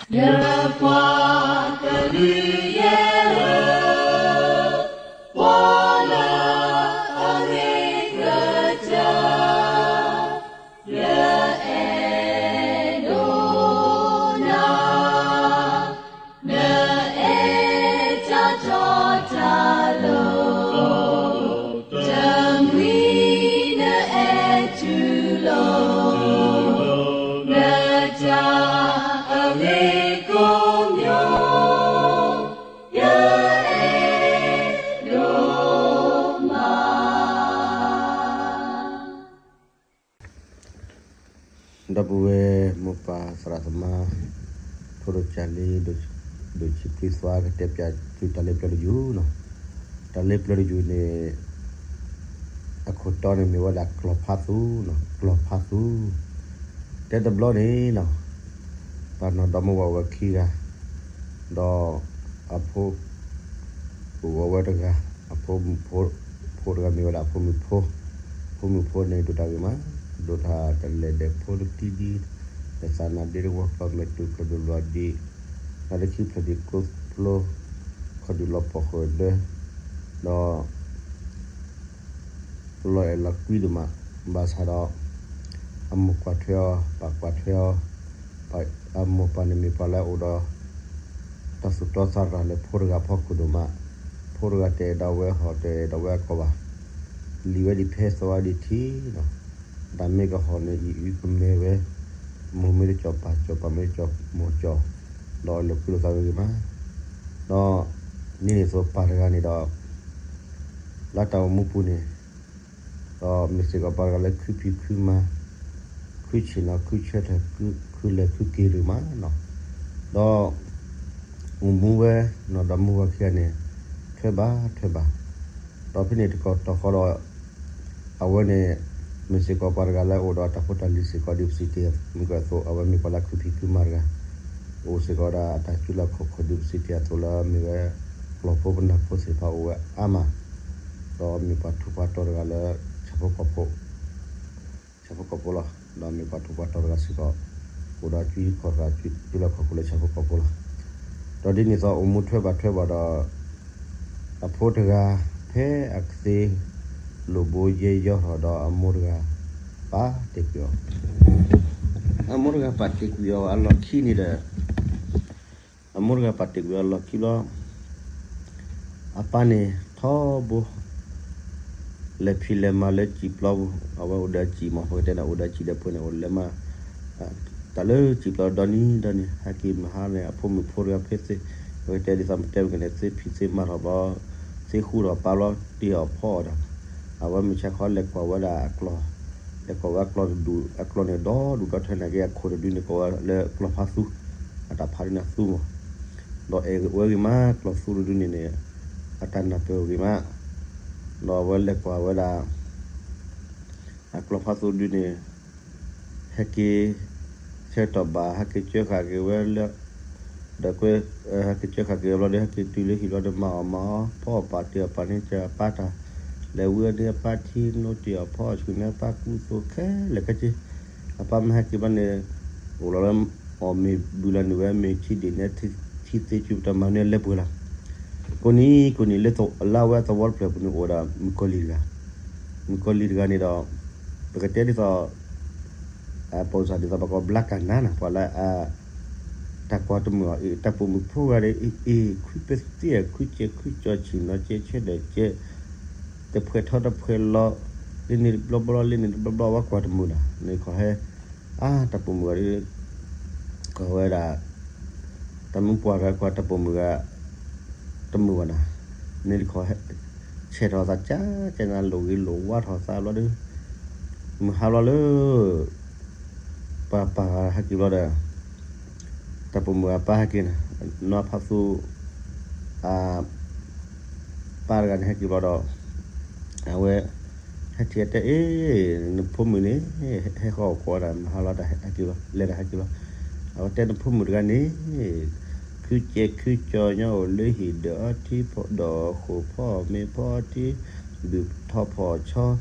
ယပှၤကလုာ်ယဲၢ်ဧၢ, ပှၤလၢအဂ့ၤကစၢ် ယအဲၣ်ဒိးနၤ, နအဲၣ်တၢ်တီတၢ်လိၤ, တမှံၤနအဲၣ်တူၢ်လိာ်, နတၢ်အဂ့ၤကိးမံၤ, ယအဲၣ်ဒိးမး. ဒီပုၢ်ဝဲၢ်မိၢ်ပၢ်သရၣ်သမါ ဖိဒိၣ်ကၢ်လံ ဒိၣ်ဆံးဖုသွါ ကတဲပၠးသုတၢ်လၢပျၢၤတယုၢ်လီၤ. တၢ်လၢပျၢၤတယုၢ်န့ၣ် အခိၣ်တီန့ၣ်မ့ၢ်ဝဲဒၣ်ကျီၢ်ဖးသူ, ကျီၢ်ဖးသူ. တဲတဘျီန့ၣ်လီၤ, ပှၤနီၢ်ဒီမါဝၤဝဲခံဂၤ, ဒီးအဖိ အိၣ်ဝဲတဂၤ, အဖိမုၣ်ဖိ ဖိတဂၤမ့ၢ်ဝဲဒၣ်အဖိမုၣ်ဖိ, ဖိမုၣ်ဖိန့ၣ်ဒိၣ်တၢ်ဂ့ၤမး, ဒိၣ်တၢ်တလဲၤဒဲးဖိတကံဒံ, ဒီးသးနါဒ့တဝီကျီၢ်မဲာ်တူၢ်ခီၣ်ဒုၣ်လွးဒ့, နါတခံဖျၢၣ်ဒ့ကိးဖျိ, ခီၣ်ဒုၣ်လီၤပှီၢ်ဃုာ်ဒၢ, ဒီး လီၤအဲၣ်လီၤကွံဒိၣ်မး, ဘၣ်ဆၣ်ဒီး အမိၢ်ကွၢ်ထွဲအီၤ, ပၢ်ကွၢ်ထွဲအီၤ, အမိၢ်ပၢ်န့ၣ်မ့ၢ်ပှၤလၢအအိၣ်ဒီး တၢ်သူၣ်တီသးရၤလၢဖိတဂၤဖီခိၣ်ဒိၣ်မး, ဖိတဂၤတအဲၣ်ဒိးဝဲဟီၣ် တအဲၣ်ဒိးဝဲအကီၢ်ဘၣ်, လံၤဝဲဒံးဖဲသဝီဒံးထံးလီၤ. တၢ်မ့ၢ်ကဟီၣ်န့ၣ် အံၤအုကမဲာ်ဝဲ, မိၢ်မ့ၢ်တကၠီၣ်ပၢ်ကၠီၣ် ပၢ်မ့ၢ်တကၠီၣ်မိၢ်ကၠီၣ်, ဒီးအလီၤကွံလိာ်သးဂ့ၤဂ့ၤမး, ဒီး ဒ်န့ၣ်အသိးပၢ်တဂၤန့ၣ်ဒီး လၢတၢ်အိၣ်မူပူၤန့ၣ် ဒီးမ့ၢ်စ့ၢ်ကီးပှၤတဂၤလၢခုဖံးခုမၤ, ခုဆ့ၣ်နီၤ ခုဆၢထၢၣ် ခုလဲၤခုက့ၤဒိၣ်မးလီၤ. ဒီး အိၣ်မူဝဲ နီၢ်ဒီမါဝၤခံဂၤန့ၣ် ထွဲဘၣ်ထွဲဘၣ်, ဒီးဖဲန့ၣ်တကတီၢ်ဃီဒီး အဝဲန့ၣ် မ့ၢ်စ့ၢ်ကီးပှၤတဂၤလၢအအိၣ်ဒီးတၢ်ဖိတၢ်လံၤစ့ၢ်ကီး ဒ်ပစံးတ့ၢ်မုၢ်ကၢအသိး အဝဲမ့ၢ်ပှၤလၢခုဖံးခုမၤတဂၤ, အိၣ်စ့ၢ်ကီးဒီးအတၢ်စုလီၢ်ခီၣ်ခိၣ် ဒ်ပစံးတ့ၢ်အသိးလၢမ့ၢ်ဝဲ ကျီၢ်ဖိပနၢ်ဖိသ့ၣ်တဖၣ်အိၣ်ဝဲအါမး, ဒီးမ့ၢ်ပှၤထူးပှၤတီၤတဂၤလၢ ဆၣ်ဖိကီၢ်ဖိ ဆၣ်ဖိကီၢ်ဖိလီၤ. ဒီးမ့ၢ်ပှၤထူးပှၤတီၤတဂၤစ့ၢ်ကီး အိၣ်ဒီးစုခီၣ်တဂၤ စုလီၢ်ခီၣ်ခိၣ်လၢဆၣ်ဖိကီၢ်ဖိလီၤ. ဒီးဒ်န့ၣ်အသိးအိၣ်မူထွဲဘၣ်ထွဲဘၣ်ဒီး အဖိတဂၤ ဖဲအကသ့ လိာ်ဘိယဲယီထီၣ်ဒီးအမိၢ်တဂၤ ပာ်တ့ၢ်ကွံာ်အီၤ, အမိၢ်တဂၤပာ်တ့ၢ်ကွံာ်အီၤအလီၢ်ခံန့ၣ်ဒီး အမိၢ်တဂၤပာ်တ့ၢ်ကွံာ်အီၤအလီၢ်ခံဘျီ အပၢ်န့ၣ်ထီဘိ လဲၤဖံးလဲၤမၤလၢစံာ်ပျီပူၤ, အဝဲအိၣ်ဒီးစံာ်မး ပကတဲန့ၣ် အိၣ်ဒီးစံာ်ဒီးပှဲၤန့ၣ် အိၣ်လဲၤမၤ တၢ်လၢစံာ်ပျီဒီနံၤဒီနံၤ ဟဲက့ၤမုၢ်ဟါန့ၣ် အဖိမုၣ်ဖိတဂၤဖဲသ့ ပကတဲဒ်သိးပတဲမ့ၢ်ကန့ၣ် သ့ဖံးသ့မၤထီၣ်ဘျီ သ့ဃူထီၣ်ပာ်ဘျီ တ့ၢ်အီၤဖီအီၤဒီး အဝဲမုၢ်ဆါခီလဲၤကွၢ်ဝဲဒၣ်အကျီၢ်, လဲၤကွၢ်ဝဲအကျီၢ်တဒူၣ် အကျီၢ်န့ၣ်ဒီဒူၣ်ဒီထၢန့ၣ်က့ အခိၣ်တဒုန့ၣ်ကိးဝဲလၢကျီၢ်ဖးသူ, အတၢ်ဖးဒ်န့ၣ်သူမး, ဒီးအဲၣ်ဝဲဂ့ၤမး ကျီၢ်သူတဒုန့ၣ်န့ၣ် အတၢ်နၢ်ပၢၢ်ဂ့ၤမး, ဒီးအဝဲလဲၤကွၢ်ဝဲဒၣ် အကျီၢ်ဖးသူဒုန့ၣ် ဟဲက့ၤ ဆၢကတီၢ်ဘၣ် ဟဲက့ၤကၢဃာ်က့ၤဝဲလၢ ဒီးကွဲ ဟဲက့ၤကၢဃာ်က့ၤဝဲဘျီဒီး ဟဲက့ၤတုၤလၢဟံၣ်ဘျီဒီး မၤအီၣ်မၤအီ ဖီအီၣ်ပာ်တ့ၢ်အီၣ်ပာ်န့ၢ်စၢၤအပၢ်တၢ် လဲၤဝံအီၤန့ၢ်အပၢ်ထံ နိတ့ၢ်အီၣ်ဖီအီၣ်ဆူၣ်န့ၢ်အပၢ် ကူသိးခဲလၢာ်ခဲဆ့ အပၢ်မ့ၢ်ဟဲက့ၤဘျီန့ၣ် အိၣ်လီၤလၢ အီၣ်မ့ၤဘုလီၤနုာ်ဝဲ မ့ၢ်ထံဒ့ၣ်န့ၢ်ထံသ့ စုပတၢ်မၤန့ၢ်လၢပှဲၤလီၤ. ကိးနံၤကိးနံၤ လၢအဝဲသဝီတဖျၢၣ်ပူၤန့ၣ် အိၣ်ဝဲဒၣ်မုၣ်ကီၤလံၢ်တဂၤ, မုၣ်ကီၤလံၢ်တဂၤန့ၣ်ဒီး ပကတဲဒ်သိး အပိစၢ်ဒ်သိးပကိးဘျါကၢ်နါနီၤ ပှၤလၢ တၢ်ကွၢ်တမုာ်အီၤ တၢ်ပိာ်မုၣ်ဖိဂၤဒီး အ့ၣ် ခွံပသ့ၣ် ခွံကဲး ခွံကၠီ ဆ့ၣ်နီၤကဲး ဆၢထၢၣ်ကဲး တဖှဲးထီတဖှဲးလီၤ လၢန့ၣ်တဘျီဘျီ လၢန့ၣ်တဘျီဘျီ အဝဲကွၢ်တမုာ်နီၤ န့ၣ်ခီဟဲ အါ တၢ်ပိာ်မုၣ်ဂၤဒီး ကီးဝဲဒၣ် တၢ်မုၢ်ပှၢ်တဂၤကွၢ်တၢ်ပိာ်မုၣ်ဂၤ တမုာ်ဘၣ်နီၤ န့ၣ်တခီ ဆဲးထီၣ်သးကၠၢ်ကၠၢ်နၤ လိာ်ဂ့ၤလိာ်ဝါထီၣ်သးဘျီဒီး မုၢ်ဟါဘျီလၢ ပှၤပၢ်ဂၤဟဲက့ၤဘျီဒီး တၢ်ပိာ်မုၣ်အပၢ်ဟဲက့ၤနီၤ နီၢ်ဖးသူ အပၢ်တဂၤန့ၣ်ဟဲက့ၤဘျီဒီး အဝဲ ဟဲထံၣ်အတဲ အ့ နဖိမုၣ်န့ၣ် ဟဲဃီၤအိၣ်ကိးဒၣ် မုၢ်ဟါလီၤ လဲၤတၢ်ဟဲက့ၤလီၤ အဝဲတဲနဖိမုၣ်တဂၤန့ၣ် ခုကဲးခုကၠီညီအိၣ်လၢဟံၣ်ဒီးအီထံ ဒီးဃိာ်ဖီမ့ၤဖီထံ ဒုးထီၣ်ဖီၣ်ဆီ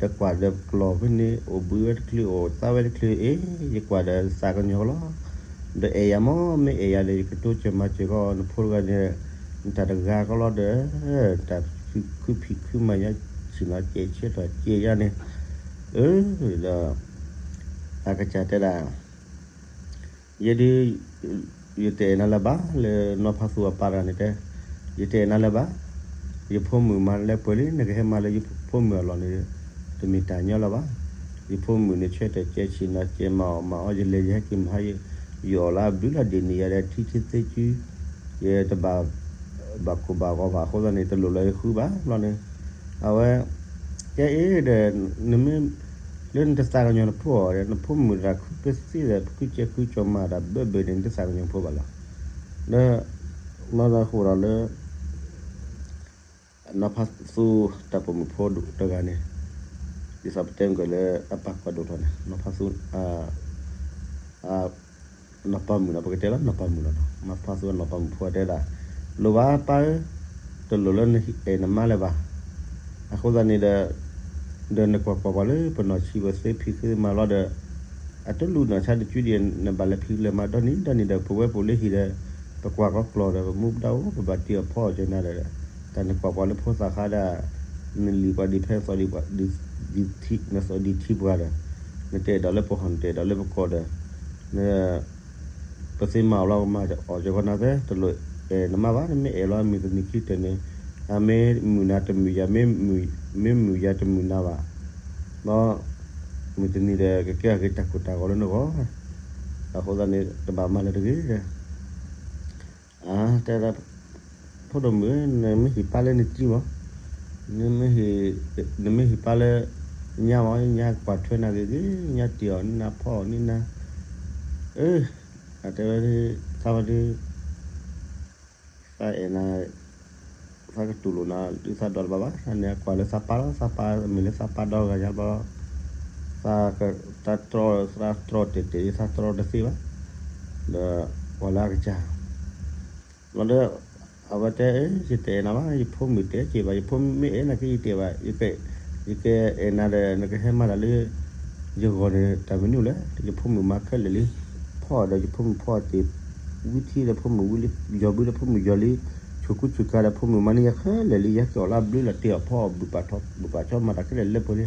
တကွၢ်ဒီးကျီၢ်ဖဲန့ၣ် အိၣ်ဘှံးဝဲတချုး အိၣ်သါဝဲတချုး အ့ ယကွၢ်ဒီးသးကညီၤလီၤ ဒီးအဲၣ်ယၤမ့ၢ် မ့ၢ်အဲၣ်ယၤဒီး ယကတိစၢၤမၤစၢၤကီး နဖိတဂၤန့ၣ် နတၢ်တဂၤကီးလီၤဒီး တၢ်ခုဖံးခုမၤညါ ဆ့ၣ်နီၤစဲးဆၢထီၣ်စဲးယါန့ၣ် အၢ ဒီး အကစၢ်တဲဒၣ် ယဲဒုး ယတအဲၣ်နၤလၢၤဘၣ် လၢနီၢ်ဖးသူအပၢ်တဂၤန့ၣ်တဲ, ယတအဲၣ်နၤလၢၤဘၣ်, ယဖိမုၣ်မၤလဲၤပှဲၤလံ နကဟဲမၤလၢယဖိမုၣ်အလီၢ်န့ၣ် တမ့ၢ်တၢ်ညီလၢၤဘၣ်. ယဖိမုၣ်န့ၣ် ဆၢထၢၣ်ကဲဆ့ၣ်နီၤကဲမၤအီၣ်မၤအီ ယလဲၤယဟဲက့ၤမၤဟါ ယအီၣ်လၢအဘျုးလီၤဒ်န့ၣ် ယၤဒီးထံထံသ့ကၠူ ယတဘၣ် ဘၣ်ကိၢ်ဘၣ်ဂီၤဘၣ်အဃိသတးန့ၣ် တလိၣ်လၢယဃုဘၣ်ဘျီန့ၣ်, အဝဲ ကဲအ့ဒီး နမ့ၢ် လၢနတသးကညီၤနဖိအီၤဒီး နဖိမုၣ်တဂၤခုပသ့ဒီး ပခုကဲခုကၠီၤမၤတၢ်ဘၢဘၢန့ၣ် နတသးကညီၤဖိဘၣ်လီၤ. ဒီး မၤသးဃိဒီးလၢ နီၢ်ဖးသူတၢ်ပိာ်မုၣ်ဖိတဂၤန့ၣ် ဒ်သိးပတဲမ့ၢ်ကလၢအပၢ်ကွၢ်ဒိၣ်ထီၣ်န့ၣ် နီၢ်ဖးသူ နီၢ်ပၤမုၣ်နီၤ ပကတဲလီၤနီၢ်ပၤမုၣ်လီၤနီၤ နီၢ်ဖးသူနီၢ်ပၤမုၣ်ဖိတဲဒၣ် လိၣ်ဘၣ်ပၢ်ဧၢ, တလိၣ်လၢနအဲၣ်နမါလၢၤဘၣ်. အဃိသတးန့ၣ်ဒီး ဒီးနကွၢ်ကွၢ်ပှၤလၢပနီၢ်ဆံးပသ့ဖံးသ့မၤလီၤဒီး အတလူၢ်နီၢ်ဆါတကၠူဒံး နဘၣ်လဲၤဖံးလဲၤမၤဒီနံၤဒီနံၤဒီး ပဝဲပူၤလၢဟံၣ်ဒီး ပကွၢ်ကီကျီၢ်ဒီး ပမူပဒါအိၣ်ပဘၣ်တ့အီၣ်ဖီအီၣ်ကနၤဒီး တၢ်နကွၢ်ပှၤလၢဖိသၣ်ဃါဒၣ် နလံၣ်ပှၤဒံးဖဲ နသိးဒံးထံပှၤဒီး နတအဲၣ်ဒိးလၢပဟီၣ် နတအဲၣ်ဒိးလၢပကီၢ်ဒီး န ပသ့မၤအီၣ်လီၤကမၤအီၣ်ကကီနၤသၢ တလိၣ်အဲၣ်နမါဘၣ် နမ့ၢ်အဲၣ်လီၤမုၢ်တနံၤခံကတၢၢ်န့ၣ် အမ့ၢ်မုာ်နၤတမုာ်ယၤ မ့ၢ်မုာ်ယၤတမုာ်နၤဘၣ် ဒီး မုၢ်တနံၤဒီး ကကဲအဂ့ၤတၢ်ကိၢ်တၢ်ဂီၤလၢနဂီၢ် အဃိသတးန့ၣ် တဘၣ်မၤလၢၤတဂ့ၤ တဲဒၣ် ဖိဒိၣ်မုၣ်ဧၢ နမ့ၢ်ဟ့ၣ်ပၢ်လၢနကံမး နမ့ၢ်ဟ့ၣ်ပၢ်လၢ ညါမး ညါကွၢ်ထွဲနၤဂ့ၤဂ့ၤ ညါတ့ၢ်အီၣ်န့ၢ်နၤဖီအီၣ်န့ၢ်နၤ အၢ အတဲဝဲ သးဝဲဒုး သးအဲၣ်နၤ သးကတူၢ်လိာ်နၤ ဒုးသးဒီးတဘၣ်ဘၣ် သးန့ၣ်အကွၢ်လၢသးပၢ်လီၤ သးပၢ်မ့ၢ်လၢသးပၢ်ဒီဂၤညါဘျီ သးတြီ သးတြီတဲာ်တဲာ် သးတြီတသ့ဘၣ် ဒီး ကွၢ်လၢအကစၢ် လီၤဒီး အဝဲတဲ ယတအဲၣ်နၤဘၣ် ယဖိမုၣ်တဲက့ၤဘၣ် ယဖိမ့ၢ်အဲၣ်နၤက့ ယတအဲၣ်ဘၣ် ယကအဲၣ်နၤဒီး နကဟဲမၤတၢ်လၢ ယဂီၢ်န့ၣ် တၢ်မနုၤလဲၣ် ယဖိမုၣ်မၤခဲလၢာ်လံ ဖီအီၣ်ဒီးယဖိမုၣ်ဖီအီၣ်တ့ၢ် ဝံထံဒီးဖိမုၣ်ဝံလံ ယီၤဘုဒီးဖိမုၣ်ယီၤလံ ဆိၣ်ကူဆိၣ်ကၤဒီးဖိမုၣ်မၤန့ၢ်ယၤခဲလၢာ်လံ ယဟဲက့ၤအီၣ်လၢအဘျုးလီၤတ့ၢ်အီၣ်ဖီအီၣ် ဘုၣ်ပာ်ဆီမၤတၢ်ခဲလၢာ်လၢပှဲၤလံ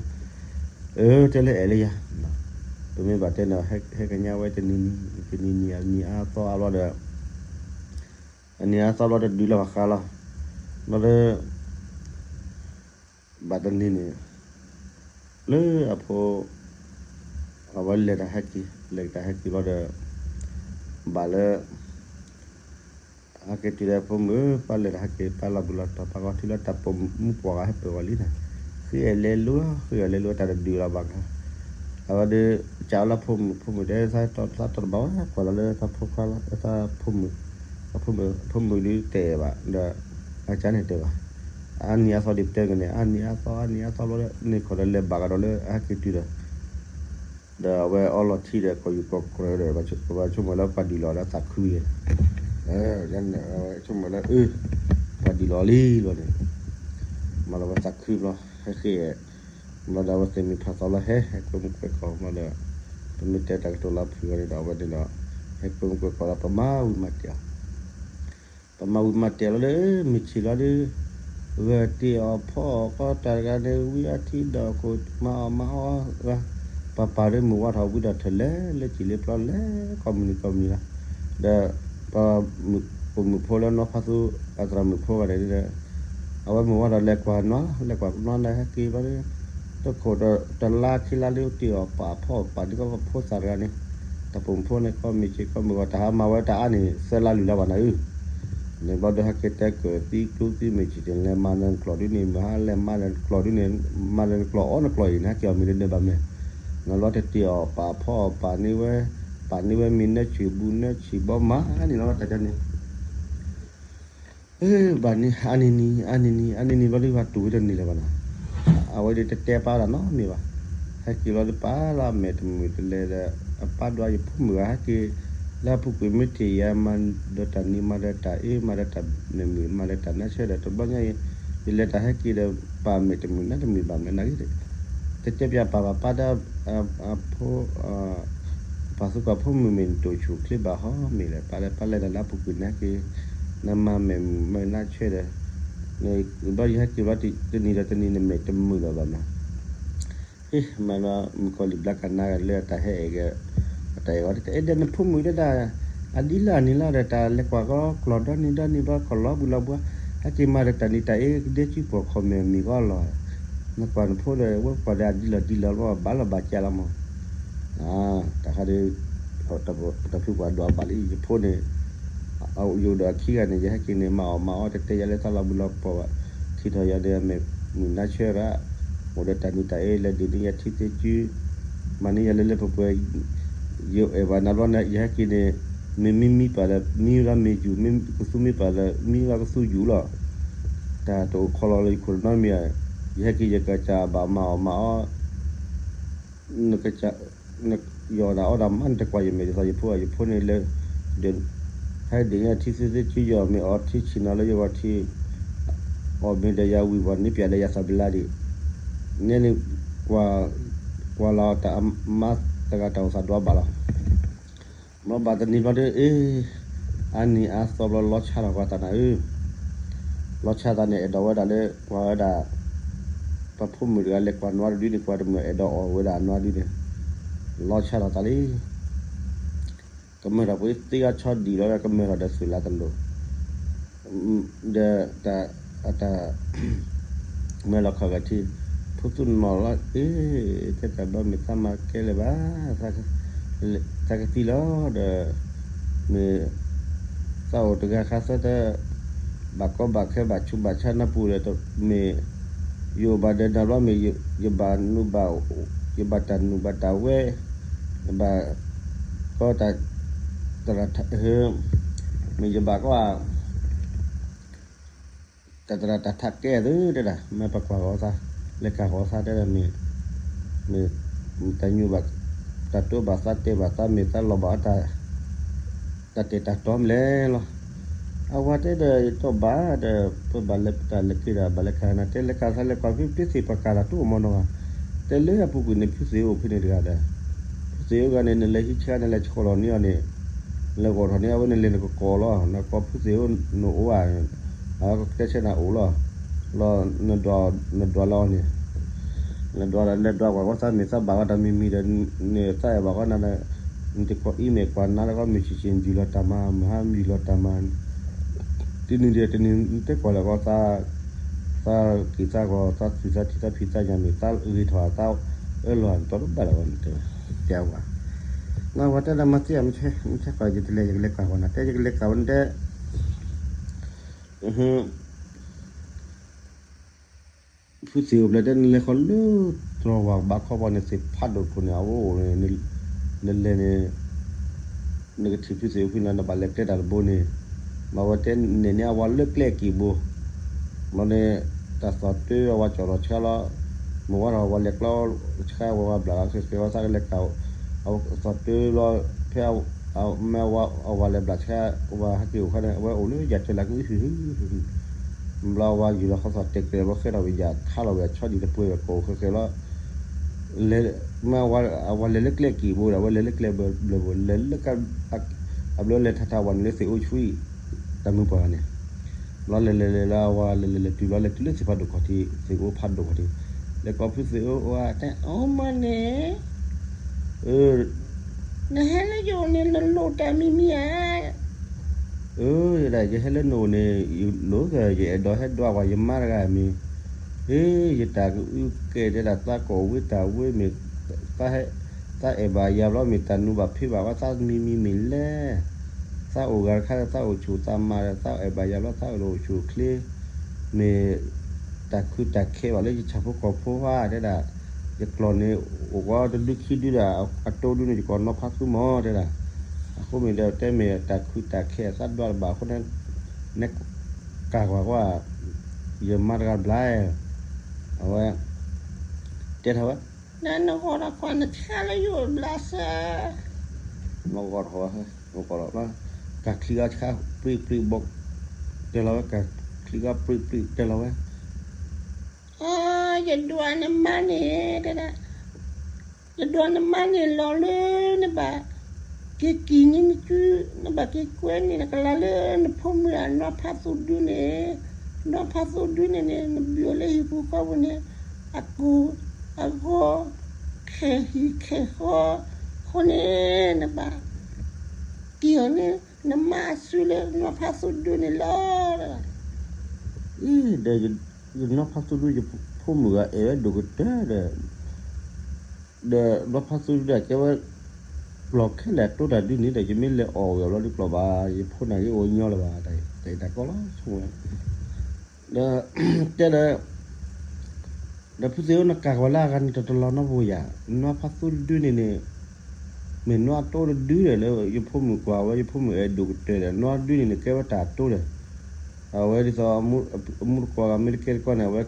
အၢ တဲလၢအဲၣ်လၢယၤ ပမ့ၢ်ဘၣ်တဲန့ၣ် ဟဲကညါဝဲတနံၤနံၤ တနံၤနံၤအနံၤအါသီအါဘျီဒီး အနံၤအါသီဘျီတဒုးလၢပှၤဃါလီၤ ဘျီဒီး ဘၣ်တနံၤန့ၣ် လၢအဖိ အဝဲလဲၤတၢ်ဟဲက့ၤ လဲၤတၢ်ဟဲက့ၤဘျီဒီး ဘၣ်လၢ ဟဲက့ၤတုၤဒီးဖိမုၣ် ပၢ်လဲၤတၢ်ဟဲက့ၤ ပၢ်လီၤဘှံးလီၤတီၤ ပၢ်ဂီၤထံလၢတၢ်ပိာ်မုၣ်ပိာ်ဂၤဟဲပၢၤဂီၤလံန့ၣ် ဃ့အဲၣ်လဲၤလိ ဃ့အဲၣ်လဲၤလိတၢ်တဒုးလီၤဘၣ်က အဝဲဒီး ကးလၢဖိမုၣ် ဖိမုၣ်တဲ သးတီၢ်တဘၣ်ဝဲ ကွၢ်လီၤလၢသးဖိခွါလီၤ သးဖိမုၣ် ဖိမုၣ်ဒုးတဲဘၣ် ဒီး အကန့ၣ်တဲဘၣ် အါနံၤအါသီဒ်ပတဲကန့ၣ် အါနံၤအါသီ အါနံၤအါသီဘျီဒီး န့ၢ်ခီၣ်ဒီးလဲၤဘၣ်ကဒီးလၢအဟဲက့ၤတုၤဒီး ဒီးအဝဲအီလီၤထံဒီး ကိးယူၢ်ကိးကြၢးဒီး ပှၤဆိကမိၣ်လၢပှၤဒုးလီၤလၢသးခုန့ၣ် ဆိကမိၣ်လၢအ ပှၤဒုးလီၤလံလီၤန့ၣ် မၤလီၤဝဲသးခုဘျီ ဟဲဃ့အဲၣ် ဘျီဒီးအဝဲသ့ၣ်မ့ၢ်ဖးသီလၢဟဲ ဟဲကွဲမုၣ်ကွဲကီၢ်ဘျီဒီး ပမ့ၢ်တဲတၢ်ကတိၤလၢဖုဂီၢ်န့ၣ်ဒီး အဝဲန့ၣ်ဒီး ဟဲကွဲမုၣ်ကွဲကီၢ်လၢပမၤဝံၤမၤတဲာ်အီၤ ပမၤဝံၤမၤတဲာ်လီၤလၢ မုၢ်ဆ့ၣ်လီၤဒီး ဂၢၢ်တ့ၢ်အီၣ်ဖီအီၣ်ကီးတၢ်တဂၤန့ၣ် ဝံအထံဒီးခိၣ်မၤအီၣ်မၤအီၣ်ဂၤ ပှၤပာ်ဒီးမုၢ်ဝါထီၣ်ဝံဒီးထၢၣ်လဲၤလၢစံၣ်လၢပျီလဲၤ ကိးမုၢ်နံၤကိးမုၢ်နံၤလီၤ. ဒီး ပှၤပိာ်မုၣ်ဖိလၢနီၢ်ဖးသူ အသရၣ်မုၣ်ဖိဂၤန့ၣ်ဒီး အဝဲမုၢ်ဝါထီၣ်လဲၤကွၢ်နွါလီၤ လဲၤကွၢ်နွါဒီးဟဲက့ၤဘျီဒီး တခိၣ်တလါခံလါလၢတ့ၢ်အီၣ်ပာ်ဖီအီၣ်ပာ်ဒ်ကီးဖိသၣ်တဂၤန့ၣ် တၢ်ပိာ်မုၣ်ဖိန့ၣ် ကီၢ်မ့ၢ်စ့ၢ်ကီးမုၢ်ဂီၢ် တၢ်ဟးမၤဝဲတၢ်အါန့ၣ် သၢလါလွံၢ်လါဘၣ်နၤဧၢ, န့ၣ်ဘျီဒီးဟဲက့ၤတဲကၢၢ်သံကျိသံမ့ၢ်စ့ၢ်ကီး လဲၤမၤလၢနကျိာ်ဒ်န့ၣ် မ့ၢ်ဟါလဲၤမၤလၢနကျိာ်ဒ်န့ၣ် မၤလၢနကျိာ်အီၣ်နကျိာ်အံၤန့ၣ် ဟဲက့ၤအီၣ်မ့ၢ်လၢဒၢးဘၣ်မဲာ်, နဘျီတတ့ၢ်အီၣ်ပာ်ဖီအီၣ်ပာ်န့ၢ်ဝဲ, ပာ်န့ၢ်ဝဲမ့ၢ်နၢဆံၣ်ဘူနၢဆံၣ်ဘီမၤန့ၣ်လီၤတၢ်ကန့ၣ် ဘၣ်န့ၣ် အါန့ၢ်နံၤ အါန့ၢ်နံၤ အါန့ၢ်နံၤဘျီဒ်ပှၤတူၢ်ဝဲတန့ၢ်လၢၤဘၣ်နၤ, အဝဲဒ်တတဲပာ်ဒၣ်နီတမံၤဘၣ်, ဟဲက့ၤလီၤဒီးပာ်လၢအမဲာ်တမုာ်တလဲၤဒီး အပၢ်ဒွးယဖိမုၣ်ဂၤဟဲက့ၤ, လၢအပူၤကွံာ်မ့ၢ်ထံၣ်ယၤမၤဒီးတၢ်နံၤမၤဒီးတၢ်အ့ မၤဒီးတၢ်နမုာ် မၤဒီးတၢ်နါဆၢဒီး တဘျီညါအံၤ ယလဲၤတၢ်ဟဲက့ၤဒီး ပာ်မဲာ်တမုာ်နါတမုာ်ဘၣ်မနုၤဂ့ၤ, တတဲပၠးပာ်ဘၣ်ပၢ်ဒၣ် အဖိ ပှၤသူၣ်က့ဖိမုၣ်မ့ၢ်နတိၢ်ဆူၣ်ချ့ဘၣ်ဟီမ့ၢ်လဲၣ်, ပာ်လၢပာ်လဲၤတၢ်လၢအပူၤကွံာ်နာ်က့, နမၤမဲာ်မုာ်မၤနါဆၢဒီး, ဘျီယဟဲက့ၤဘျီတနံၤဒီးတနံၤနမဲာ်တမုာ်လီၤဘၣ်နီၤ. ဟ့ၣ်မၤနီၤ မုၣ်ကီၤလံၢ်ဘျါကနါလၢတၢ်ဟဲအဲၣ်ဂ့ၤ, တၢ်အဲၣ်ဂီၤ တအဲၣ်ဒိးနဖိမုၣ်ဒၣ်ဒၣ်, အဒ်လၢအန့ၣ်လီၤဒီး တၢ်လဲၤကွၢ်ကီကျီၢ်ဒီနံၤဒီနံၤဘၣ်ကီၢ်လီၤဘှံးလီၤဘှါ, ဟဲက့ၤမၤဒီးတၢ်နံၤတၢ်အ့ ကဒဲကုပိာ်ခီၣ်မဲာ်မံၤဂီၢ်လီၤ, နကွၢ်နဖိဒီး ဝဲကွၢ်ဒီးအဒ်လီၤဒ်လီၤလီၤ ဘၣ်လီၤဘၣ်ကးလီၤမး တၢ်ခါဒီး, တၢ်ဖုပှၤဒွးဘၣ်လံ ယဖိန့ၣ်, ယအိၣ်ဒီးအခံဂၤန့ၣ် ယဟဲက့ၤန့ၣ် မၤအီၣ်မၤအီတတဲယၤလၢသးလီၤဘှံးလီၤဘှါဘၣ်, ခံထီၣ်ယၤဒီး မ့ၢ်မုၢ်နါဆၢရၣ်, အိၣ်ဒီးတၢ်နံၤတၢ်အ့ လဲၤဒုးန့ၢ်ယၤထံသ့ကု, မၤန့ၢ်ယၤလၢလၢပှဲၤပှဲၤ, ယအဲၣ်ဘၣ်နၤဘျီန့ၣ် ယဟဲက့ၤန့ၣ်, မ့ၢ်မံမံပာ်လၢ မံလီၤမ့ၢ်ယူၢ် မ့ၢ်ကသူမ့ၢ်ပာ်လၢ မံလီၤကသူယူၢ်လီၤ, တၢ်တအိၣ်ခီလီၤလၢယခိၣ်တနီတမံၤ, ယဟဲက့ၤယကစၢ်ဘၣ်မၤအီၣ်မၤအီ ယီၢ်ဒၣ်အီဒၣ်မး နတကွၢ်ယမဲာ်ယသးယဖိ ယဖိန့ၣ်လၢ, ဟဲဒုးန့ၢ်ယၤထံသ့သ့ကု ယီၢ်မ့ၢ်အီထံဆံးနီၤလၢယဂီၢ်ထံ, အီၣ်မ့ၢ်ဒီးယၤဝံၤပှၤန့ၢ်ပၠးဒီးယၤသးဘျါဒံး, န့ၣ်န့ၣ်, ကွၢ်လီၤတၢ်အမါတဂၤတၢ်အိၣ်သးဒွးဘၣ်လီၤ ဘျီဘၣ်တနံၤဘျီဒီး အ့, အါနံၤအါသီဘျီလီၤဆါထီၣ်ပှၤသးနၤဧၢ, လီၤဆါသးန့ၣ် အဲၣ်ဒိးဝဲဒၣ်လၢ ကွၢ်ဝဲဒၣ်, ပှၤဖိမုၣ်တဂၤလဲၤကွၢ်နွားတဒုန့ၣ် ကွၢ်တမုာ်အဲၣ်ဒိးအီၣ်ဝဲဒၣ်နွားဒုန့ၣ်, လီၤဆါထီၣ်သးလံ ကမၢၢ်ထီၣ်ပှၤသ့ဂၤဆီဒံၣ်လီၤဒီး ကမၢၢ်ထီၣ်ဒီးသုးလၢတလိၣ်, ဒီး, တၢ်, မၢလီၤခီၣ်ဂာ်ထံ, ဖိသူၣ်နီၢ်လီၤအ့, တဲတၢ်ဘျီမ့ၢ်သးမၤကဲလၢၤဘၣ်, သးကသံလီၤဒီး, မ့ၢ်, သးအိၣ်တဂၤခါသၢတၢ်, ဘၣ်ကီဘၣ်ခဲဘၣ်ဆူးဘၣ်ဆါနၢ်ပူၤဒီး, မ့ၢ်, ယအိၣ်ဘၣ်ဒီးနၤဘျီမ့ၢ်, ယဘၣ်နုာ်ဘၣ်, ယဘၣ်တၢ်နုာ်ဘၣ်တၢ်ဝဲ, ဘၣ်, ကီတၢ်, တရၣ်, မ့ၢ်ယဘၣ်ကီဧါ တၢ်တရၣ်တၢ်ထးကဲသုတဲဒၣ် မ့ၢ်ပကွၢ်ဂီၤသး, လဲၤကၢ်ဂီၤသးတဲဒၣ်မ့ၢ်, မ့ၢ်, တၢ်ညိၣ်ဘၣ်, တၢ်တိဘၣ်သးတဲဘၣ်သးမ့ၢ်သးလီၤဘၣ်အီၤတၢ်, တၢ်တဲာ်တၢ်တီမ့ၢ်လဲၣ်လီၤ, အဝၤတဲဒီးယတီၢ်ဘၣ်ဒီး ပဘၣ်လဲၤတၢ်လဲၤက့ၤဒီးဘၣ်လဲၤကၢ်နၤ တဲလဲၤကၢ်သးလဲၤကွၢ်ဖဲဖုသ့ၣ်ပှၤကၢ်တၢ်တအိၣ်မနီၤဘၣ်, တဲလၢအပူၤကွံာ်န့ၣ်ဖုသ့ၣ်အိၣ်ဖဲန့ၣ်တဂၤဒီး, ဖုသ့ၣ်အိၣ်ဂၤန့ၣ် နလဲၤဟံးဆါနလဲၤဆှီၣ်လီၤန့ၢ်အီၤန့ၣ်, လဲၤဂီၢ်ထီၣ်န့ၢ်အဝဲန့ၣ်လဲၤနကကိးလီၤ နကိးဖုသ့ၣ်အိၣ်နအိၣ်ဧါ, အကတဲဆၢနၤအိၣ်လီၤ, လီၤ, နဒွးလီၤအီၤန့ၣ်, နဒွးလဲၤဒွးကွၢ်ကီသးမ့ၢ်သးဘၣ်ကီတၢ်မံၤမံၤဒီး, န့ၣ်သးအဲၣ်ဘၣ်ကီနၤဒီး, နတကိးအံၤမ့ၢ်ကွၢ်နၤလၢကီမ့ၢ်ဆံးဆံးနယူၢ်လီၤတၢ်မၤ မုၢ်ဟါမယူၢ်လီၤတၢ်မၤ တနံၤဒီးတနံၤ နတဲကွၢ်လၢကီသး, သးက့ၤသးဂီၤ သးသူၣ်သးထံသးဖံးသးညၣ်မ့ၢ်သးဂ့ၤထီၣ်သးအၢလီၤ နတီတဘၣ်လၢၤဘၣ်န့ၣ်တဲဝဲ, တဲဝဲ, နဝဲတဲဒီးမၤသံအီၤ မ့ၢ်ဆဲကွၢ်ယတလဲၤ ယကလဲၤကွၢ်ဝဲနၤ တဲယကလဲၤကွၢ်ဝဲနတဲ ဖုသ့ၣ်အိၣ်ဖျဲၣ် တဲနလဲၤဃီလၢတြီၤဝၤကဘၣ်ခီပီန့ၣ် သ့ၣ်ဖးဒိၣ်ခိၣ်န့ၣ် အဝဲအိၣ်န့ၣ်, နလဲၤန့ၣ်, နကထံၣ်ဖုသ့ၣ်အိၣ်ဖဲန့ၣ် နဘၣ်လဲၤကျဲတၢ်တဘိန့ၣ်, မ့ၢ်ဝဲတဲနဲၣ်န့ၢ်အဝၤလၢကျဲက့ၤဘိ, မ့ၢ်န့ၣ်, တၢ်သီၣ်တၢ်အဝၤကၠီၣ်ထီၣ်ဆှါလီၤ, မ့ၢ်ဝဲထီၣ်ဝၤလဲၤကျီဆှါဝဲဝၤဘျၣ်လီၤ ဃဲဃဲဝဲသးကလဲၤကၢ်, အဝဲသီၣ်တၢ်လီၤ, ဖဲ, မ့ၢ်ဝဲအဝၤလဲၤဘျၣ်ဆှါ, ဝၤဟဲက့ၤအိၣ်ခါန့ၣ် အဝဲအိၣ်လၢယၤထွဲလၢကဟုဟု ဘျီဝဲယူၢ်လီၤခီသီၣ်တဲာ်ကျဲၤ ဘျီဃဲထီၣ်ဝဲယၤခါလီၤဝဲအဆီဒံၣ်တပှဲၤဝဲကိးဃဲဃဲလီၤ, လဲၤ, မ့ၢ်အဝၤလဲၤလၢကျဲက့ၤဘိဒီး အဝဲလဲၤလၢကျဲဘျၢဘိ လဲၤလၢ, အဘျီလဲၤထးထးဝၤန့ၣ်လၢသ့ၣ်အိၣ်ဆှံ, တၢ်မုၢ်ပှၢ်န့ၣ်, ဘျီလဲၤလဲၤလဲၤလၢအဝၤလဲၤလဲၤလဲၤတုၤဘျီလဲၤတုၤလၢသ့ၣ်ဖးဒိၣ်ခီၣ်ထံး သ့ၣ်အိၣ်ဖးဒိၣ်ခီၣ်ထံး, လဲၤကိးဖုသ့ၣ်အိၣ်အဝၤတဲအီမ့ၢ်န့ၣ် နဟဲလၢယအိၣ်န့ၣ် နလိၣ်တၢ်မံၤမံၤဧါ, အၢ, ယဲဒၣ်ယဟဲလၢနအိၣ်န့ၣ် ယလိၣ်က ယအဲၣ်ဒိးဟဲဒွးဝဲယမါတဂၤမ့ၢ်, အ့ ယတၢ်ကအုကဲတဲဒၣ် သးကိးဝ့တၢ်ဝ့မ့ၢ်, သးအဲၣ်ဘၣ်ယၤဘျီမ့ၢ် တၢ်နူဘၣ်ဖံးဘၣ်ဝဲ သးမံၤမံၤမ့ၢ်လဲၣ်, သးအိၣ်ဂၤတခါလၢသးအိၣ်ဆူၣ်သးမၤဒီး သးအဲၣ်ဘၣ်ယၤဘျီ သးအိၣ်လၢအိၣ်ဆူၣ်အိၣ်ချ့ မ့ၢ်တၢ်ခုတၢ်ခဲဘၣ်လၢယဆၣ်ဖိကီၢ်ဖိဧါ တဲဒၣ်, ယကျီၢ်န့ၣ် အိၣ်ကီးတဒုခံဒုဒီး အတိဒုန့ၣ် ယကိးနီၣ်ဖးသူမီၤ တဲဒၣ်, အဃိမ့ၢ်ဒီးတဲမ့ၢ်တၢ်ခုတၢ်ခဲသးဒွးတဘၣ်အဃိန့ၣ်, နကၢ်ကွၢ်ကွၢ်, ယမါတဂၤတဘျီ, အဝဲ, တဲထီၣ်ဝဲ, နနဂီၢ်ထီၣ်ကွၢ်နဆါလၢယအိၣ်ဘျးစၢၤ မ့ၢ်ဂီၢ်ထီၣ်ဝဲ, မ့ၢ်ဂီၢ်ထီၣ်, ကၢ်ချံဂၤဆါ ပြံပြံဘိ, တဲလီၤဝဲ ကၢ်ချံဂၤပြံပြံတဲလီၤဝဲ, အၢ, ယဒွးနမါန့ၣ်, တဲဒၣ်, ယဒွးနမါန့ၣ်လီၤလၢနဘၣ် က့ၤကံၣ်န့ၢ်နစု, နဘၣ်က့ၤကွဲန့ၢ်နကလၤလၢနဖိမုၣ်အနီၢ်ဖးသူဒုန့ၣ်, နီၢ်ဖးသူဒုန့ၣ်န့ၣ် နဘုၣ်အီၤလၢဟံၣ်ပူၤဃီပူၤန့ၣ်, အကူၢ်အဂီၤ, ခဲဟံၣ်ခဲဃီ, အဃိန့ၣ် နဘၣ်က့ၤအီၤန့ၣ် နမါအစုလၢနီၢ်ဖးသူဒုန့ၣ်လီၤ. အံၤဒီး ယနီၢ်ဖးသူဒု ယဖိမုၣ်ဂၤအဲၣ်ဝဲဒိၣ်ကတၢၢ်ဒီး ဒီးနီၢ်ဖးသူဒုဒီးကဲဝဲ ကျီၢ်ခဲလၢာ်အတိတၢ်ဒုန့ၣ်ဒီး ယမ့ၢ်လဲၤအီၣ်ဝဲအီၤဘျီဒုကျီၢ်ဘၣ် ယဖိန့ၣ်ဂ့ၤအိၣ်ညီလၢၤဘၣ် တၢ်အံၤတၢ်ကီလီၤဆိဝဲ, ဒီးတဲဒီး ဒီးဖုသ့ၣ်ဧၢ နကၢ်ကွၢ်လၢအဂၤန့ၣ် တတလီၤနီတဘိယၤ, နီၢ်ဖးသူဒုန့ၣ်န့ၣ် မ့ၢ်နီၢ်အတိတဒုဒီး လၢယဖိမုၣ်ကွၢ်ဝဲ ယဖိမုၣ်အဲၣ်ဒိၣ်ကတၢၢ်ဒီး နီၢ်ဒုန့ၣ်န့ၣ် ကဲဝဲတၢ်အတိဒီး အဝဲဒ်သိး အမူတကိးဂၤမ့ၢ်တကဲတကီန့ၣ် အဝဲ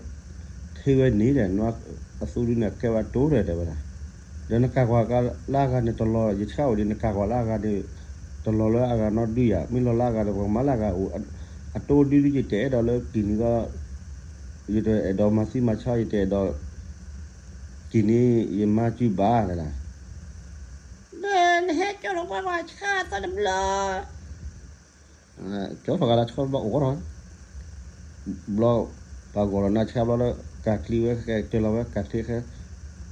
ထံဝဲန့ၣ်ဒီး နီၢ်အသူဒုန့ၣ် ကဲဝဲအတိဒီး တဲဝဲဒၣ်, ဒီးနကၢ်ကွၢ်လၢအဂၤန့ၣ်တလီၤ ယဆါအိၣ်ဒီး နကၢ်ကွၢ်လၢအဂၤန့ၣ် တလီၤလၢအဂၤနီတဒုယၤ, မ့ၢ်လီၤလၢအဂၤဒီး ပကမၤလၢအဂၤအိၣ်, အတိဒုဒု ယတအဲၣ်ဒိးလၢကံၣ်န့ၣ်ဂီၢ် ယတအဲၣ်ဒိးမၤသံမၤဆါ ယတအဲၣ်ဒိး ကံၣ်န့ၣ် ယမါစုဘၣ်ဒၣ်, ဒီးနဟဲကၠီထီၣ်ပှၤပှၤဆါသီတဘျီ, ကၠီထီၣ်ဂၤလၢဆါဘျီအိၣ်ထီၣ်, ဘျီ ပှၤဂီၤလီၤနၤဆါဘျီလၢ ကၢ်ချံဝဲခဲ တဲလီၤဝဲကၢ်ချံခဲ,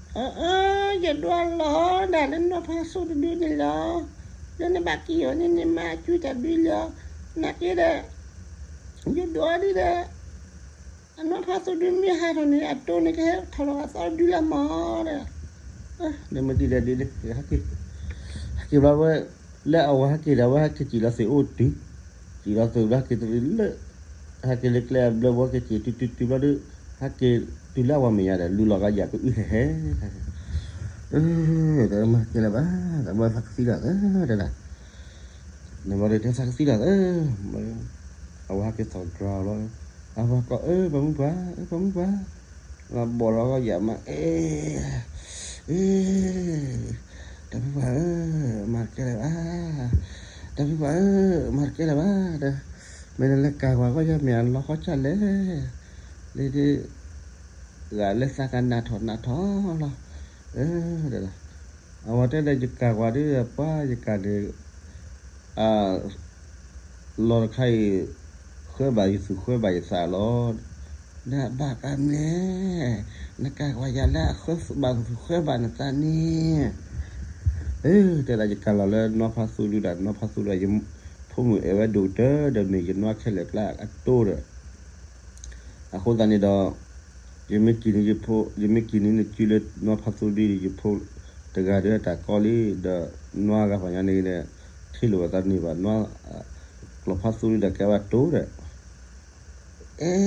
အၢ ယဒွးလီၤဒၣ်လၢနီၢ်ဖးသူတဒုန့ၣ်လီၤ, လၢနဘၣ်ကံၣ်အီၤန့ၣ် နမါစုတၢ်ဒုလီၤ, နာ်က့ဒီး ယဒွးဒ်ဒီး အနီၢ်ဖးသူဒုမ့ၢ်ဟးထီၣ်န့ၣ် အတိန့ၣ်ကဟဲထီၣ်လီၤအသီဒုလီၤမးဒီး, နမ့ၢ်ဒ်လဲၣ်ဒ်န့ၣ် ဟဲက့ၤ, ဟဲက့ၤဘျီဝဲ, လၢအဝဲဟဲက့ၤဒီး အဝဲဟဲက့ၤစံၣ်လီၤသုးအိၣ်တုၤ, စံၣ်လီၤသုးဘျီဟဲက့ၤတရံးလၢ, ဟဲက့ၤလၢကျဲအဘျၢဝဲက့ၤစံၣ်တုၤတုၤတုၤဘျီဒီး, ဟဲက့ၤတုၤလၢအဝၤမဲာ်ညါဒီး လူလီၤဂၤယၤကအုဟဲဟဲ တမၤကဲလၢၤဘၣ်, တဘျီသးကသံလီၤသၢဒၣ်, နဘျီဒီးတဲသးကသံလီၤသၢ, အဝဲဟဲက့ၤသီၣ်တြီၤဘျီ, အဝဲကိးအၢ ပှၤမုၣ်ပှၢ် အၢ ပှၤမုၣ်ပှၢ်, ဘီၣ်လီၤဂီၢ်ယၤမး အ့ အ့ တၢ်ဖုပှၢ်ဧၢ, မၤတကဲလၢၤဘၣ်, တၢ်ဖုပှၢ်ဧၢ, မၤတကဲလၢၤဘၣ်, ဒီး မ့ၢ်နလဲၤကၢ်ကွၢ်ကီၢ်ယါမ့ၢ်အလီၤဃီဆၣ်လဲၣ်, လၢဒ် ဂၤလၢသးကနၣ်ထီၣ်နၣ်ထီၣ်လီၤ, အဝဲတဲဒီးယကၢ်ကွၢ်ဒ်ဒီး ပှၤယကၢ်န့ၣ် လီၤတခါအံၤ ဃၢဘၣ်ယသူၣ်ဃၢဘၣ်ယသးလီၤ, ဒီးဘၣ်ကါမ့ၢ် နကၢ်ကွၢ်ယၤလၢအဃၢဘၣ်သူၣ်ဃၢဘၣ်နသးန့ၣ်, တဲဒၣ်ယကၢ်လီၤလၢနီၢ်ဖးသူဒုဒီး နီၢ်ဖးသူဒီး ယဖိမုၣ်အဲၣ်ဝဲဒိၣ်ကတၢၢ်ဒီး မ့ၢ်ယနွါခဲလၢာ်ကျါအတိဒီး အဃိသတးန့ၣ်ဒီး ယမ့ၢ်ကံၣ်န့ၢ်ယဖိ, ယမ့ၢ်ကံၣ်န့ၢ်နစုလၢနီၢ်ဖးသူဒုဒီး ယဖိတဂၤဒီးတၢ်ကီလံ, ဒီးနွါဂၤပှၤညါန့ၣ်ဒီး ထံၣ်လိာ်အသးတန့ၢ်ဘၣ်, နွါကျီၢ်ဖးသူဒုဒီးကဲဝဲတိဒီး အဲ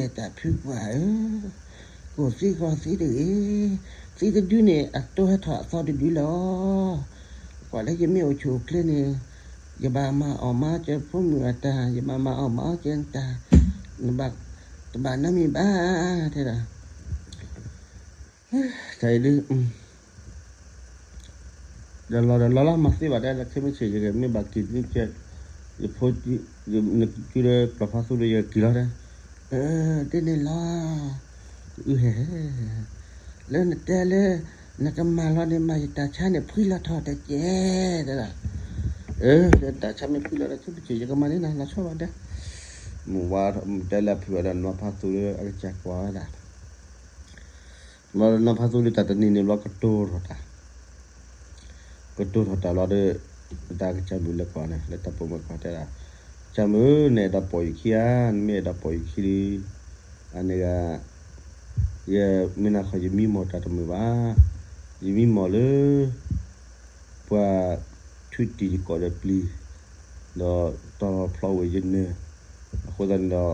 တၢ်ဖုပှၢ်ဧၢ, ကိၢ်သံဂီၤသံတဂ့ၤ, သံတဒုန့ၣ် အတိဟဲထီၣ်အသီတဒုလီၤ, ကွၢ်လၢယမ့ၢ်အိၣ်ဆူၣ်အိၣ်ချ့န့ၣ် ယဘၣ်မၤအီၣ်မၤအီကဲဖိမုၣ်အတၢ်, ယဘၣ်မၤအီၣ်မၤအီကဲနတၢ်, တဘၣ်နီတမံၤဘၣ်, တဲဒၣ် တၢ်အံၤဒ် ဒီးလီၤဒီးလီၤလီၤ မၤသ့ဘၣ်တဲ လၢခဲမုၢ်ဆ့ၣ် ယကမ့ၢ်ဘၣ်က့ၤန့ၢ်ကဲ ယဖိ နစုဒီးကျီၢ်ဖးသူဒီး ယက့ၤလီၤတဲ, ဒ်န့ၣ်လီၤ, အုဟဲဟဲ, လၢနတဲလၢ နကမၤလီၤန့ၣ် မၤယတၢ်ဆါန့ၣ် ဖှံလီၤထီၣ်တကဲ, တဲဒၣ်, တၢ်ဆါမ့ၢ်ဖှံလီၤဒီး ခဲမုၢ်ဆ့ၣ် ယကမၤန့ၢ်နၤ လီၤဆီဘၣ်တဲ, မုၢ်ဝါထီၣ် မုၢ်တဲလၢအဖုးဝဲဒီး နွါဖးသူဒီး အကစၢ်ကွၢ်ဝဲဒၣ် ဘျီဒီးနီၢ်ဖးသူဒီးတၢ်တနံၤန့ၣ်ဘျီကတိၤထီၣ်တၢ်, ကတိၤထီၣ်တၢ်ဘျီဒီး တၢ်ကစၢ်မုၣ်လဲၤကွၢ်န့ၣ် လၢတၢ်ပိာ်မုၣ်ကွၢ်တဲဒၣ်, ကစၢ်မုၣ် နအဲၣ်ဒိးပိာ်ယခံဧါ, နမ့ၢ်အဲၣ်ဒိးပိာ်ယခံဒီး အန့ၣ်ဂၤ ယမ့ၢ်နၤခီ ယမံမီၢ်တၢ်တမုာ်ဘၣ်, ယမံမီၢ်လၢ ပှၤထွံၣ်တံၢ်ယကိာ်ဒီးပျံၤ, ဒီးတီၤလီၤဖျီဝဲယနၢၤ, အဃိသတးန့ၣ်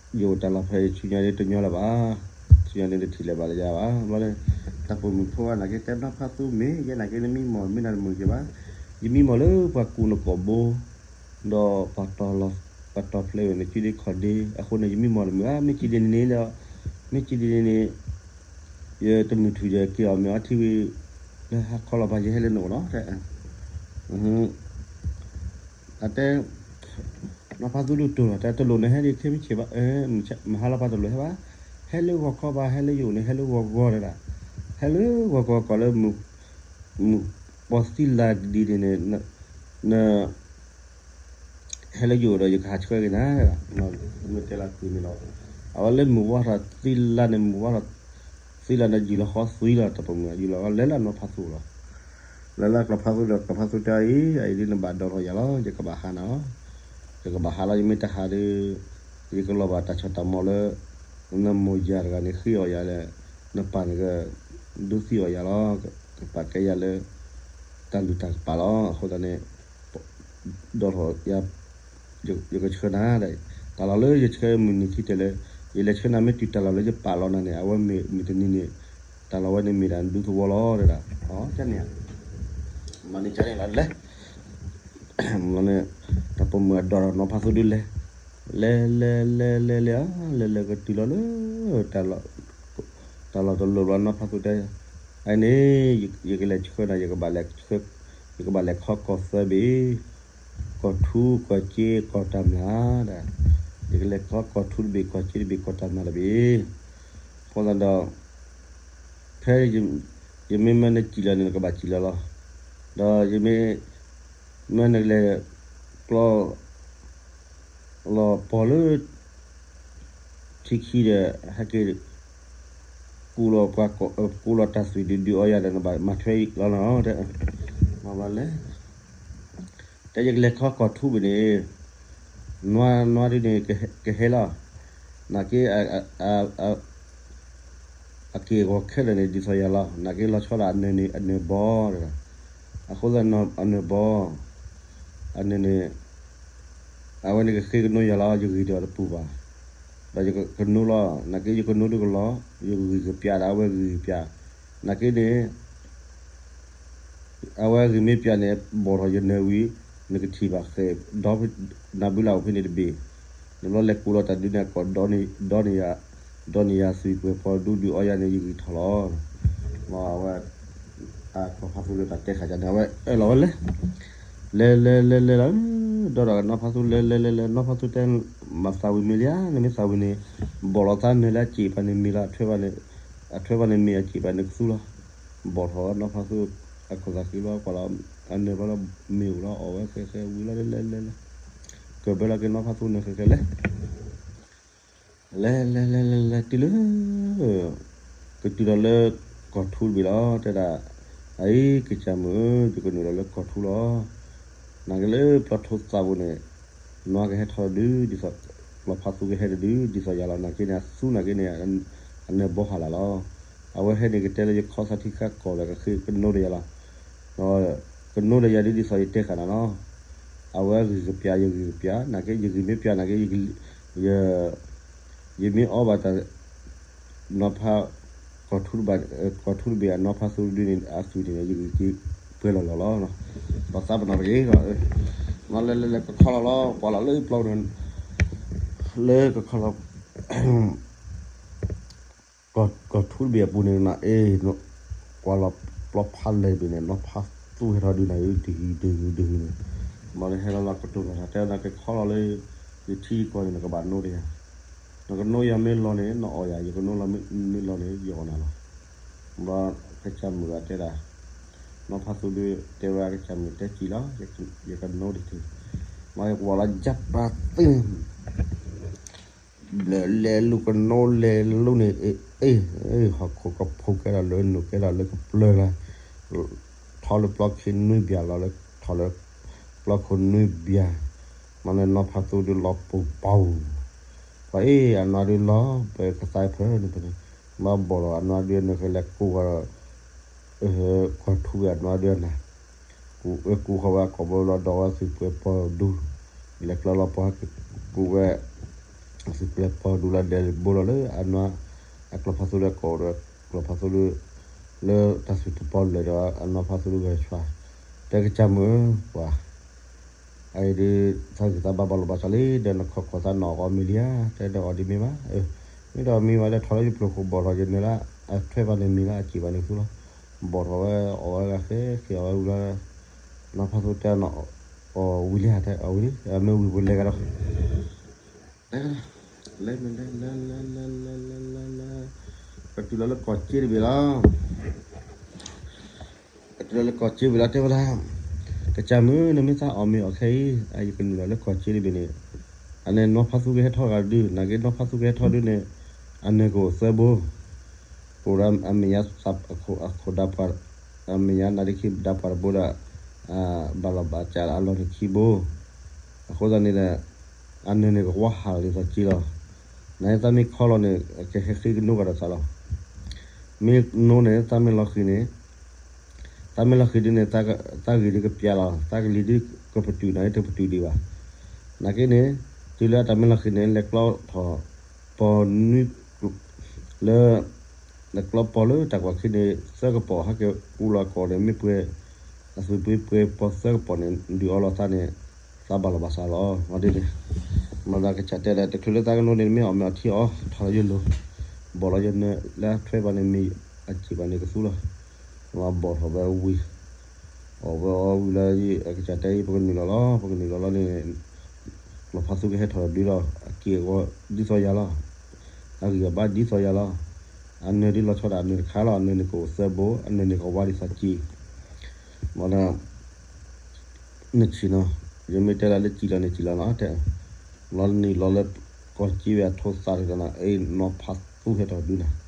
ဒီး ယအိၣ်တၢ်လီၢ်ဖဲအံၤ ဆူညါဒ်တညီလၢၤဘၣ်, ဆူညါဒ်တထံၣ်လၢၤဘၣ်လၢယၤဘၣ်, ဘျီန့ၣ် တၢ်ပိာ်မုၣ်ဖိဘၣ်နာ်က့ တဲနီၢ်ဖးသူမ့ၢ် ယဲနာ်က့နမံမီၢ် မ့ၢ်နၤတမုာ်က့ၤဘၣ်, ယမံမီၢ်လၢပှၤကူၣ်နကိာ်ဘိ, ဒီးပှၤတီၤလီၤ ပှၤတီၤဖျဲးဝဲနစုဒ်ခီၣ်ဒ့, အဃိန့ၣ် ယမံမီၢ်တမုာ်ဘၣ်, မ့ၢ်ကံဒ်န့ၣ်န့ၣ်ဒီး မ့ၢ်ကံဒ်န့ၣ်န့ၣ် ယတမုာ်ထူၣ်ယက့ၤအီၣ်မ့ၤအီထံဝံၤ လၢဟါခီလီၤပှၤယဟဲလၢနအိၣ်လီၤ, အတဲ နီၢ်ဖးသူဒုးတိၢ်လီၤတဲ တလိၣ်နဟဲဒ်ခဲမုၢ်ဆ့ၣ်ဘၣ်, မဟါလီၤပှၤတလိၣ်ဟဲဘၣ်, ဟဲလၢဂီၤခီဘၣ် ဟဲလၢယအိၣ်န့ၣ် ဟဲလၢဂီၤဂီၤတဒၣ်, ဟဲလၢဂီၤဂီၤကီးလၢမုၢ် မုၢ်ပှၢ်သံလၢ်ဒ်န့ၣ်န့ၣ် န ဟဲလၢယအိၣ်ဒီးယကဟးဆှၢက့ၤနၤ, မ့ၢ်တဲလၢသုန့ၣ်လီၤ. အဝဲလၢမုၢ်ဝါထီၣ်သံလၢ်န့ၣ် မုၢ်ဝါထီၣ်သံလၢ်န့ၣ် ယုၢ်လီၤဃီသွံလီၤ တၢ်ပိာ်မုၣ် ယုၢ်လီၤဃီလဲၤလၢနီၢ်ဖးသူလီၤ. လဲၤလၢကျီၢ်ဖးသူဒီး ကျီၢ်ဖးသူတဲအံၤ အအံၤဒ်နဘၣ်ဒိးထီၣ်ယၤလီၤ ယကဘၣ်ဟးနၤလီၤ. ယကဘၣ်ဟးလီၤ ယမ့ၢ်တဟးဒီး ယကလီၤဘၣ်တၢ်ဆီၣ်တၢ်မီၤလၢ နမိၢ်ယၤတဂၤန့ၣ်ဃ့အီၣ်ယၤလဲၣ်, နပၢ်န့ၣ်က ဒုးသံအီၣ်ယၤလီၤ, ကပာ်ကဲယၤလၢ တၢ်လုၢ်တၢ်ကပာ်လီၤ. အဃိသတးန့ၣ် ဒီးထီၣ်ယၤ ယကဆှၢနၤ, တၢ်လီၢ်လၢယဆှၢမုၢ်နံၤခံတဲာ်လၢ ယလဲၤဆှၢနၤမ့ၢ်တုၤတၢ်လီၢ်လၢယပာ်လီၤနၤန့ၣ် အဝဲမ့ၢ်မုၢ်တနံၤန့ၣ် တၢ်လီၢ်ဝဲန့ၣ်မ့ၢ်ဒၣ်နဒူသဝီလီၤ တဲဒၣ်. မၤန့ၢ်ကန့ၣ်လီၤလဲၣ် တၢ်ပိာ်မုၣ်အဒိးထီၣ်နီၢ်ဖးသူဒုးလဲၤ, လဲၤလဲၤလဲၤလဲၤလဲၤ လဲၤလဲၤကတုၤလီၤလၢ တၢ်လီၢ်တလိၤဘျီ နီၢ်ဖးသူတဲ အန့ၣ် ယကလဲၤဆှၢနၤ ယကဘၣ်လဲၤခီကီၢ်သၢဘ့ၣ်, ကီၢ်ထူ ကီၢ်စ့ ကီၢ်တၢ်မျၢ်ဒီး ယကလဲၤခီကီၢ်ထူတဘ့ၣ် ကီၢ်စ့တဘ့ၣ် ကီၢ်တၢ်မျၢ်တဘ့ၣ်. အဃိသတးဒီး ဖဲ ယမ့ၢ်မၢနစံၣ်လီၤန့ၣ် နကဘၣ်စံၣ်လီၤလီၤ. ဒီးယမ့ၢ် မၢနကလဲၤ ကျီ လီၤပီၢ်လၢ ထံခံဒီး ဟဲက့ၤ ကူလီၤပှၤ ကူလီၤတၢ်သွံၣ်ဒုးဒုးအီယၤဒီး နဘၣ်မၤထွဲလီၤနီၤ တဲ မၤဘၣ်လဲၣ် တဲယကလဲၤခီကီၢ်ထူဘ့ၣ်န့ၣ် နွါ နွါဒုန့ၣ် ကဟဲလီၤ. နာ်က့ အက့ၢ်အဂီၤခဲလၢာ်န့ၣ် ဒ်သိးယၤလီၤ. နာ်က့လီၤဆီဒၣ်အနၢၤန့ၣ် အနၢၤဘီတဂၤ. အဃိသတး အနၢၤဘီ အနၢၤန့ၣ် အဝဲန့ၣ်ကဃ့ကနိယၤလီၤ ယဂံၢ်ဒီးတပူၤဘၣ်. ဒီးယကနိလီၤ. နာ်က့ယကနိဒုကလီၤ ယဂံၢ်ကပျးဒီးအဝဲဂံၢ်ကပျး. နာ်က့န့ၣ် အဝဲဂံၢ်မ့ၢ်ပျးန့ၣ် ဘီၣ်ထီၣ်ယနၢၤဝံၤ နကထံၣ်ဘၣ်ဃဲၣ် ဒီ နၢ်ဘုလၢအိၣ်ဖဲန့ၣ်တဘ့ၣ်. နဘျီလဲၤကူလီၤတၢ်ဒုးန့ၣ် အကိး ဒီန့ၢ်ယၤ ဒီန့ၢ်ယၤသွံၣ်ပှဲၤပီဒူဒုးအီယၤန့ၣ် ယဂံၢ်ထီၣ်လီၤ. အဝဲ အကျီၢ်ဖးသူလၢတၢ်တဲဃာ်န့ၣ် အဝဲအၢၣ်လီၤဝဲလဲၣ် လဲၤလဲၤလဲၤလဲၤလီၤ ဒီးနီၢ်ဖးသူလဲၤလဲၤလဲၤလဲၤ နီၢ်ဖးသူတဲ မၤသးဝံၤမ့ၢ်လံဧါ နမ့ၢ်သးဝံၤန့ၣ် ဘီၣ်လီၤသးနၢၤလၢအစ့ၣ်ပၤန့ၣ်မ့ၢ်လီၤ အထွဲဘၣ်န့ၣ် အထွဲဘၣ်န့ၣ်မ့ၢ်အစ့ၣ်ပၤန့ၣ်ကသူလီၤ. ဘီၣ်ထီၣ်နီၢ်ဖးသူ အခိၣ်သးဃံလီၤကွၢ်လီၤ အနၢၤဘျီလီၤ မ့ၢ်အိၣ်လီၤအီၣ်ဝဲဃဲဃဲဝံၤလီၤလဲၤလဲၤလဲၤ ကဘၢလီၤက့ၤနီၢ်ဖးသူနၢၤဃဲဃဲလဲၣ် လဲၤလဲၤလဲၤလဲၤလဲၤတုၤလၢ ကတုၤလီၤလၢကီၢ်ထူတဘ့ၣ်လီၤ တဲဒၣ် အအံၤ ကစၢ်မုၣ်ဧၢ ယကနုာ်လီၤလၢကီၢ်ထူလီၤ. နာ်က့လၢပျီထိသးပူၤန့ၣ် နွါကဟဲထီၣ်တဒု ဒ်သိး ကျီၢ်ဖးသူကဟဲတဒု ဒ်သိးယၤလီၤ. နာ်က့န့ၣ် အသူနာ်က့န့ၣ် အနၢၤဘီဟးလၢ်လီၤ. အဝဲဟဲန့ၣ်ကတဲလၢယခီသးထံခါကီၢ်ဒီးကဃ့ကနိဒီးယၤလီၤ. ဒီးကနိဒီးယၤဒ်သိးယတဲဃာ်နၤလီၤ. အဝဲဂံၢ်ကပျး ယဂံၢ်ကပျး နာ်က့ယဂံၢ်မ့ၢ်ပျးနာ်က့ ယမ့ၢ်အီဘၣ်တၢ် နီၢ်ဖး ကီၢ်ထူတဘ့ၣ် အနီၢ်ဖးသူဒုန့ၣ် အသွံၣ်န့ၣ် ယဂံၢ်က့ၤပှဲၤလီၤလီၤလီၤ. ပှၤသးပနီၣ်တဂ့ၤလီၤ. မ့ၢ်လဲၤလဲၤလဲၤကခီလီၤလီၤ ကွၢ်လီၤလၢပျီန့ၣ် လၢကခီလီၤ ကီၢ်ထူတဘ့ၣ်အပူၤန့ၣ် အ့ ကွၢ်လီၤပျီဖးလဲၢ်တဘ့ၣ်န့ၣ် နီၢ်ဖးသူဟဲထီၣ်ဒုးနၤ ဒုးဟံးဒုးဟံးဒုးဟံးန့ၣ် မ့ၢ်လၢဟဲလီၤလီၤကတိၤလီၤတၢ်တဲနၤကခီလီၤလၢ ယထံယကီၢ်န့ၣ် နကဘၣ်နိဒီးယၤ နကနိယၤမ့ၢ်လီၤန့ၣ် နအီၣ်ယၤ ယကနိလီၤမ့ၢ်လီၤန့ၣ် ယအီၣ်နၤလီၤ. ဘျီကစၢ်မုၣ်အတဲဒၣ် နီၢ်ဖးသူဒုးတဲဝဲကစၢ်မုၣ်တဲစံၣ်လီၤ ယကနိတထံၣ် မ့ၢ်ယကွၢ်လီၤယၢ်ပာ်သ့န့ၣ် ဘျၢလဲၤလူၤကနိလဲၤလူၤန့ၣ် အ့ ဟီၣ်ခိၣ်ကဖိကဲထီၣ်လၢနုာ်ကဲထီၣ်လၢကပျၢၤလၢ ထီလၢပျီခံနွံဘျဲၣ်လီၤလၢ ထီလၢပျီခိၣ်နွံဘျဲၣ် မ့ၢ်လၢနီၢ်ဖးသူဒုးလီၤပူၤပီၤ ပှၤအ့ အနွါဒုးလီၤပှဲၤကသါဖၢန့ၣ်ဖဲန့ၣ် ဘၣ်ဘီၣ်လီၤအနွါဒုးနုာ်ဃဲလဲၤကူဝဲ ကွၢ်ထူဝဲအနွါဒုးနၤ ကူဝဲကူဃီဝဲအကိာ်ဘိလီၤဒီးဝဲသုးပှဲၤပီၢ်ဒူ လဲၤကျၢလီၤပီၢ်ဟဲက့ၤကူဝဲ သုးပှဲၤပီၢ်ဒူလီၤဒဲးဘိလီၤလၢအနွါ အကျီၢ်ဖးသူလၢကိးဒီး ကျီၢ်ဖးသူလၢ လၢတၢ်သူၣ်တပီၢ်လၢာ်ဒီးအနွါဖးသူလၢဂဲၤဆှါ တဲကစၢ်မုၣ်ဧၢ ပှၤ အအံၤဒုး သးဂံၢ်သးဘါဘၣ်လိာ်ဘၣ်စးလံ ဒီးနခီၣ်ခီၣ်သးနအီၣ်ကီးမ့ၢ်လံဧါ တဲဒီးအီၤဒ်မ့ၢ်ဘၣ် မ့ၢ်ဒီးမံဝဲလၢထီၣ်လၢယပျိၢ်ခိၣ်ဘီၣ်ထီၣ်ယနၢၤလၢ အထွဲဘၣ်န့ၣ်မ့ၢ်လၢအစံၣ်ဘၣ်န့ၣ်သူလီၤ ဘီၣ်ထီၣ်ဝဲအီၣ်ဝဲဂၤဃဲဃဲအီၣ်ဝဲဝံၤလီၤ နီၢ်ဖးသူတဲနအီၣ်ဝံၤလံဧါ တဲအီၣ်ဝံၤလံ မ့ၢ်ဝံၤပလဲၤကဒီး လဲၤ လဲၤ လဲၤ လဲၤ လဲၤ လဲၤ လဲၤ လဲၤ ကတုၤလီၤလၢကီၢ်စ့တဘ့ၣ်လီၤ က လၢကီၢ်စ့ဝံၤလီၤတဲဝဲဒၣ်, ကစၢ်မုၣ် နမ့ၢ်သးအီၣ်မ့ၤအီၣ်ခဲအံၤ ယကနုာ်လီၤလၢကီၢ်စ့တဘ့ၣ်န့ၣ်, အန့ၣ်နီၢ်ဖါသူကဟဲထီၣ်ဂၤတဒု, နာ်က့နီၢ်ဖါသူကဟဲထီၣ်ဒုန့ၣ်, အနၢၤကအိၣ်သၢဘိ, အိၣ်ဒီးအမဲာ်ညါသးအခိၣ်ဒါပှၤ, အမဲာ်ညါနါဒ့ခံဒါပှၤတဘိဒီး, ဘၣ်လီၤဘၣ်စးအလီၢ်န့ၣ်ခံဘိ, အဃိသတးန့ၣ်ဒီး, အနၢၤန့ၣ်ကဝါဟးလီၤဒ်သိးစ့လီၤ, နသးမ့ၢ်ခီလီၤန့ၣ် ကဟဲဃ့ကနိဂၤဒီးသးလီၤ, မ့ၢ်နိန့ၣ် သးမ့ၢ်လီၤဃံၤန့ၣ် တၢ်မ့ၢ်လီၤဃံၤဒ်န့ၣ်, တၢ်ဂ့ၤဒ်ကပျဲလီၤ, တၢ်ကလံၤဒ်ကပတုာ်န့ၣ် တပတုာ်ဒံးဘၣ်. နာ်က့န့ၣ်, တုၤလၢတၢ်မ့ၢ်လီၤဃံၤန့ၣ် လဲၤကျီထီၣ်ပီနွံ, လၢ, လဲၤကျီပီလၢတၢ်ကွၢ်ခံန့ၣ် သၢကပီၤ ဟဲက့ၤကူလီၤကီၢ်န့ၣ် မ့ၢ်ပှဲၤ, အသုးပှဲၤပှဲၤပီသၢကပီၤန့ၣ် ဒုးအီလီၤသးန့ၣ်, သးဘၣ်လီၤဘၣ်စးလီၤ. မ့ၢ်ဒ်န့ၣ်, မ့ၢ်ဒီးကစၢ်တဲဒီး တချုးလၢသးကနိန့ၣ် မ့ၢ်အီၣ်မ့ၤအီထံအီ, ထီၣ်လီၤယလိၤ, ဘီၣ်လီၤယနၢၤလၢအထွဲဘၣ်န့ၣ် မ့ၢ်အစံၣ်ဘၣ်န့ၣ်ကသူလီၤ. ဘီၣ်ထီၣ်ဝဲဝံၤ, အီၣ်ဝဲအီဝံၤလၢ, အကစၢ်တဲအံၤ ပကနုာ်လီၤလီၤ, ပကနုာ်လီၤလီၤန့ၣ်, နီၢ်ဖါသူကဟဲထီၣ်ဒုလီၤ, အက့ၢ်အဂီၤဒ်သိးယၤလီၤ, အဂံၢ်အဘါဒ်သိးယၤလီၤ, အနၢၤဒ်လီၤဆီဒၣ်အနၢၤတခါလီၤ, အနၢၤန့ၣ်ကအိၣ်သၢဘိ, အနၢၤန့ၣ်ကဝါဒ်သိးစ့, မ့ၢ်ဒီး နဆံၣ်နီၤ, ယမ့ၢ်တဲလၢစံၣ်လီၤန့ၣ်စံၣ်လီၤနီၤ, လီၤနုာ်လီၤလၢကီၢ်စ့ဝံၤအထိသးတဂၤနီၤ, အ့ၣ် နီၢ်ဖါသူဟဲထီၣ်ဒုနီၤ,